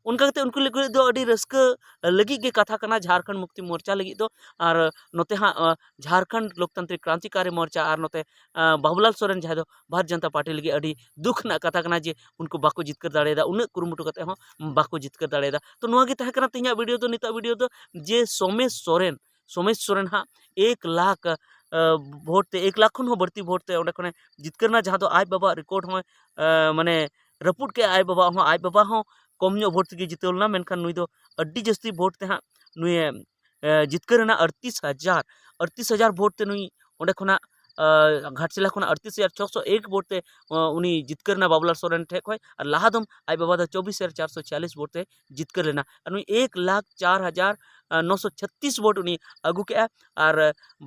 ᱚᱱᱠᱟ ᱠᱟᱛᱮ ᱩᱱᱠᱩ ᱞᱟᱹᱜᱤᱫ ᱫᱚ ᱟᱹᱰᱤ ᱨᱟᱹᱥᱠᱟᱹ ᱞᱟᱹᱜᱤᱫ ᱜᱮ ᱠᱟᱛᱷᱟ ᱠᱟᱱᱟ ᱡᱷᱟᱲᱠᱷᱚᱸᱰ ᱢᱩᱠᱛᱤ ᱢᱳᱨᱪᱟ ᱞᱟᱹᱜᱤᱫ ᱫᱚ᱾ ᱟᱨ ᱱᱚᱛᱮ ᱦᱟᱸᱜ, ᱟ, ᱡᱷᱟᱲᱠᱷᱚᱸᱰ ᱞᱳᱠᱛᱟᱱᱛᱨᱤᱠ ᱠᱨᱟᱱᱛᱤᱠᱟᱨᱤ ᱢᱳᱨᱪᱟ ᱟᱨ ᱱᱚᱛᱮ, ᱟ, ᱵᱟᱵᱩᱞᱟᱞ ᱥᱚᱨᱮᱱ ᱡᱟᱦᱟᱸᱭ ᱫᱚ ᱵᱷᱟᱨᱚᱛ ᱡᱚᱱᱚᱛᱟ ᱯᱟᱨᱴᱤ ᱞᱟᱹᱜᱤᱫ ᱟᱹᱰᱤ ᱫᱩᱠ ᱨᱮᱱᱟᱜ ᱠᱟᱛᱷᱟ ᱠᱟᱱᱟ ᱡᱮ ᱩᱱᱠᱩ ᱵᱟᱠᱚ ᱡᱤᱛᱠᱟᱹᱨ ᱫᱟᱲᱮᱭᱟᱫᱟ, ᱩᱱᱟᱹᱜ ᱠᱩᱨᱩᱢᱩᱴᱩ ᱠᱟᱛᱮ ᱦᱚᱸ ᱵᱟᱠᱚ ᱡᱤᱛᱠᱟᱹᱨ ᱫᱟᱲᱮᱭᱟᱫᱟ᱾ ᱛᱚ ᱱᱚᱣᱟ ᱜᱮ ᱛᱟᱦᱮᱸ ᱠᱟᱱᱟ ᱛᱮᱦᱮᱧᱟᱜ video ᱫᱚ, ᱱᱤᱛᱚᱜ video ᱫᱚ ᱡᱮ ᱥᱳᱢᱮᱥ ᱥᱚᱨᱮᱱ, ᱥᱳᱢᱮᱥ ᱥᱚᱨᱮᱱ ᱦᱟᱸᱜ ᱮᱠ ᱞᱟᱠᱷ, ᱟ, ᱵᱷᱳᱴ ᱛᱮ, ᱮᱠ ᱞᱟᱠᱷ ᱠᱷᱚᱱ ᱦᱚᱸ ᱵᱟᱹᱲᱛᱤ ᱵᱷᱳᱴ ᱛᱮ ᱚᱸᱰᱮ ᱠᱷᱚᱱᱮ ᱡᱤᱛᱠᱟᱹᱨ ᱮᱱᱟ, ᱡᱟᱦᱟᱸ ᱫᱚ ᱟᱡ ᱵᱟᱵᱟᱣᱟᱜ record ᱦᱚᱸ, ᱟ, ᱢᱟᱱᱮ ᱨᱟᱹᱯᱩᱫ ᱠᱮᱜᱼᱟ᱾ ᱟᱡ ᱵᱟᱵᱟᱣᱟᱜ ᱦᱚᱸ, ᱟᱡ ᱵᱟᱵᱟ ᱦᱚᱸ ᱠᱚᱢ ᱧᱚᱜ ᱵᱷᱳᱴ ᱛᱮᱜᱮ ᱡᱤᱛᱟᱹᱣ ᱞᱮᱱᱟ, ᱢᱮᱱᱠᱷᱟᱱ ᱱᱩᱭ ᱫᱚ ᱟᱹᱰᱤ ᱡᱟᱹᱥᱛᱤ ᱵᱷᱳᱴ ᱛᱮ ᱦᱟᱸᱜ ᱱᱩᱭᱮ, ᱮ, ᱡᱤᱛᱠᱟᱹᱨ ᱮᱱᱟ᱾ ᱟᱴᱛᱨᱤᱥ ᱦᱟᱡᱟᱨ, ᱟᱴᱛᱨᱤᱥ ᱦᱟᱡᱟᱨ ᱵᱷᱳᱴ ᱛᱮ ᱱᱩᱭ ᱚᱸᱰᱮ ᱠᱷᱚᱱᱟᱜ, ᱟ, ᱜᱷᱟᱴᱥᱤᱞᱟ ᱠᱷᱚᱱᱟᱜ ᱟᱴᱛᱨᱤᱥ ᱦᱟᱡᱟᱨ ᱪᱷᱚᱥᱚ ᱮᱠ ᱵᱷᱳᱴ ᱛᱮ, ᱟ, ᱩᱱᱤ ᱡᱤᱛᱠᱟᱹᱨ ᱮᱱᱟ ᱵᱟᱵᱩᱞᱟᱞ ᱥᱚᱨᱮᱱ ᱴᱷᱮᱡ ᱠᱷᱚᱡ᱾ ᱟᱨ ᱞᱟᱦᱟ ᱫᱚᱢ ᱟᱡ ᱵᱟᱵᱟ ᱫᱚ ᱪᱚᱵᱵᱤᱥ ᱦᱟᱡᱟᱨ ᱪᱟᱨᱥᱚ ᱪᱷᱤᱭᱟᱞᱤᱥ ᱵᱷᱳᱴ ᱛᱮ ᱡᱤᱛᱠᱟᱹᱨ ᱞᱮᱱᱟ᱾ ᱟᱨ ᱱᱩᱭ ᱮᱠ ᱞᱟᱠᱷ ᱪᱟᱨ ᱦᱟᱡᱟᱨ ᱱᱚᱥᱚ ᱪᱷᱟᱛᱛᱤᱥ ᱵᱷᱳᱴ ᱩᱱᱤ ᱟᱹᱜᱩ ᱠᱮᱜᱼᱟ᱾ ᱟᱨ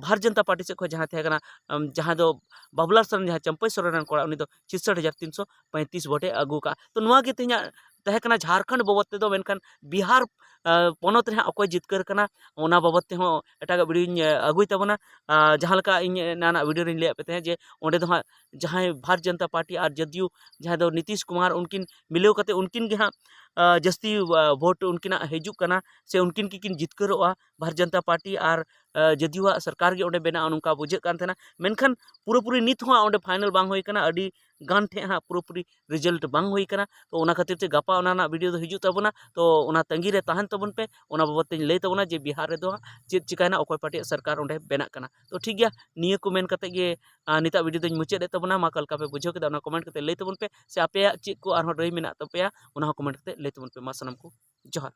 ᱵᱷᱟᱨᱚᱛ ᱡᱚᱱᱚᱛᱟ ᱯᱟᱨᱴᱤ ᱥᱮᱫ ᱠᱷᱚᱱ ᱡᱟᱦᱟᱸᱭ ᱛᱟᱦᱮᱸ ᱠᱟᱱᱟ, ᱟᱢ, ᱡᱟᱦᱟᱸᱭ ᱫᱚ ᱵᱟᱵᱩᱞᱟᱞ ᱥᱚᱨᱮᱱ, ᱡᱟᱦᱟᱸᱭ ᱪᱟᱢᱯᱟᱹᱭ ᱥᱚᱨᱮᱱ ᱨᱮᱱ ᱠᱚᱲᱟ, ᱩᱱᱤ ᱫᱚ ᱪᱷᱤᱥᱴ ᱦᱟᱡᱟᱨ ᱛᱤᱱᱥᱚ ᱯᱚᱸᱭᱛᱨᱤᱥ ᱵᱷᱳᱴᱮ ᱟᱹᱜᱩ ᱠᱟᱜᱼᱟ᱾ ᱛᱚ ᱱᱚᱣᱟ ᱜᱮ ᱛᱮᱦᱮᱧᱟᱜ ᱛᱟᱦᱮᱸ ᱠᱟᱱᱟ ᱡᱷᱟᱲᱠᱷᱚᱸᱰ ᱵᱟᱵᱚᱫ ᱛᱮᱫᱚ᱾ ᱢᱮᱱᱠᱷᱟᱱ ᱵᱤᱦᱟᱨ ᱟᱸ, ᱯᱚᱱᱚᱛ ᱨᱮ ᱦᱟᱸᱜ ᱚᱠᱚᱭ ᱡᱤᱛᱠᱟᱹᱨ ᱠᱟᱱᱟ, ᱚᱱᱟ ᱵᱟᱵᱚᱫ ᱛᱮᱦᱚᱸ ᱮᱴᱟᱜᱟᱜ video ᱧ, ᱟᱸ, ᱟᱹᱜᱩᱭ ᱛᱟᱵᱚᱱᱟ᱾ ᱟᱸ, ᱡᱟᱦᱟᱸ ᱞᱮᱠᱟ ᱤᱧ ᱮᱱᱟᱱᱟᱜ video ᱨᱮᱧ ᱞᱟᱹᱭᱟᱫ ᱯᱮ ᱛᱟᱦᱮᱸᱫ ᱡᱮ ᱚᱸᱰᱮ ᱫᱚ ᱦᱟᱸᱜ ᱡᱟᱦᱟᱸᱭ ᱵᱷᱟᱨᱚᱛ ᱡᱚᱱᱚᱛᱟ ᱯᱟᱨᱴᱤ ᱟᱨ ᱡᱮᱰᱤᱭᱩ, ᱡᱟᱦᱟᱸᱭ ᱫᱚ ᱱᱤᱛᱤᱥ ᱠᱩᱢᱟᱨ, ᱩᱱᱠᱤᱱ ᱢᱤᱞᱟᱹᱣ ᱠᱟᱛᱮ ᱩᱱᱠᱤᱱ ᱜᱮ ᱦᱟᱸᱜ, ᱟᱸ, ᱡᱟᱹᱥᱛᱤ, ᱟᱸ, vote ᱩᱱᱠᱤᱱᱟᱜ ᱦᱤᱡᱩᱜ ᱠᱟᱱᱟ, ᱥᱮ ᱩᱱᱠᱤᱱ ᱜᱮᱠᱤᱱ ᱡᱤᱛᱠᱟᱹᱨᱚᱜᱼᱟ᱾ ᱵᱷᱟᱨᱚᱛ ᱡᱚᱱᱚᱛᱟ ᱯᱟᱨᱴᱤ ᱟᱨ, ᱟᱸ, ᱡᱮᱰᱤᱭᱩ ᱟᱜ ᱥᱚᱨᱠᱟᱨ ᱜᱮ ᱚᱸᱰᱮ ᱵᱮᱱᱟᱜᱼᱟ, ᱱᱚᱝᱠᱟ ᱵᱩᱡᱷᱟᱹᱜ ᱠᱟᱱ ᱛᱟᱦᱮᱱᱟ᱾ ᱢᱮᱱᱠᱷᱟᱱ ᱯᱩᱨᱟᱹᱯᱩᱨᱤ ᱱᱤᱛ ᱦᱚᱸ ᱚᱸᱰᱮ final ᱵᱟᱝ ᱦᱩᱭ ᱠᱟᱱᱟ, ᱟᱹᱰᱤ ᱜᱟᱱ ᱴᱷᱮᱡ ᱦᱟᱸᱜ ᱯᱩᱨᱟᱹᱯᱩᱨᱤ result ᱵᱟᱝ ᱦᱩᱭ ᱠᱟᱱᱟ᱾ ᱛᱚ, ᱚᱱᱟ ᱠᱷᱟᱹᱛᱤᱨ ᱛᱮ ᱜᱟᱯᱟ ᱚᱱᱟ ᱨᱮᱱᱟᱜ video ᱫᱚ ᱦᱤᱡᱩᱜ ᱛᱟᱵᱚᱱᱟ᱾ ᱛᱚ, ᱚᱱᱟ ᱛᱟᱺᱜᱤ ᱨᱮ ᱛᱟᱦᱮᱱ ᱛᱟᱵᱚᱱ ᱯᱮ, ᱚᱱᱟ ᱵᱟᱵᱚᱫ ᱛᱮᱧ ᱞᱟᱹᱭ ᱛᱟᱵᱚᱱᱟ ᱡᱮ ᱵᱤᱦᱟᱨ ᱨᱮᱫᱚ ᱦᱟᱸᱜ ᱪᱮᱫ ᱪᱤᱠᱟᱭᱱᱟ, ᱚᱠᱚᱭ ᱯᱟᱨᱴᱤᱭᱟᱜ ᱥᱚᱨᱠᱟᱨ ᱚᱸᱰᱮ ᱵᱮᱱᱟᱜ ᱠᱟᱱᱟ᱾ ᱛᱚ, ᱴᱷᱤᱠ ᱜᱮᱭᱟ, ᱱᱤᱭᱟᱹ ᱠᱚ ᱢᱮᱱ ᱠᱟᱛᱮ ᱜᱮ, ᱟᱸ, ᱱᱤᱛᱟᱜ video ᱫᱚᱧ ᱢᱩᱪᱟᱹᱫ ᱮᱫ ᱛᱟᱵᱚᱱᱟ᱾ ᱢᱟ ᱚᱠᱟ ᱞᱮᱠᱟ ᱯᱮ ᱵᱩᱡᱷᱟᱹᱣ ᱠᱮᱫᱟ, ᱚᱱᱟ comment ᱠᱟᱛᱮ ᱞᱟᱹᱭ ᱛᱟᱵᱚᱱ ᱯᱮ, ᱥᱮ ᱟᱯᱮᱭᱟᱜ ᱪᱮᱫ ᱠᱚ ᱟᱨᱦᱚᱸ ᱨᱟᱹᱭ ᱢᱮᱱᱟᱜ ᱛᱟᱯᱮᱭᱟ, ᱚᱱᱟ ᱦᱚᱸ comment ᱠᱟᱛᱮ ᱞᱟᱹᱭ ᱛᱟᱵᱚᱱ ᱯᱮ᱾ ᱢᱟ ᱥᱟᱱᱟᱢ ᱠᱚ ᱡᱚᱦᱟᱨ᱾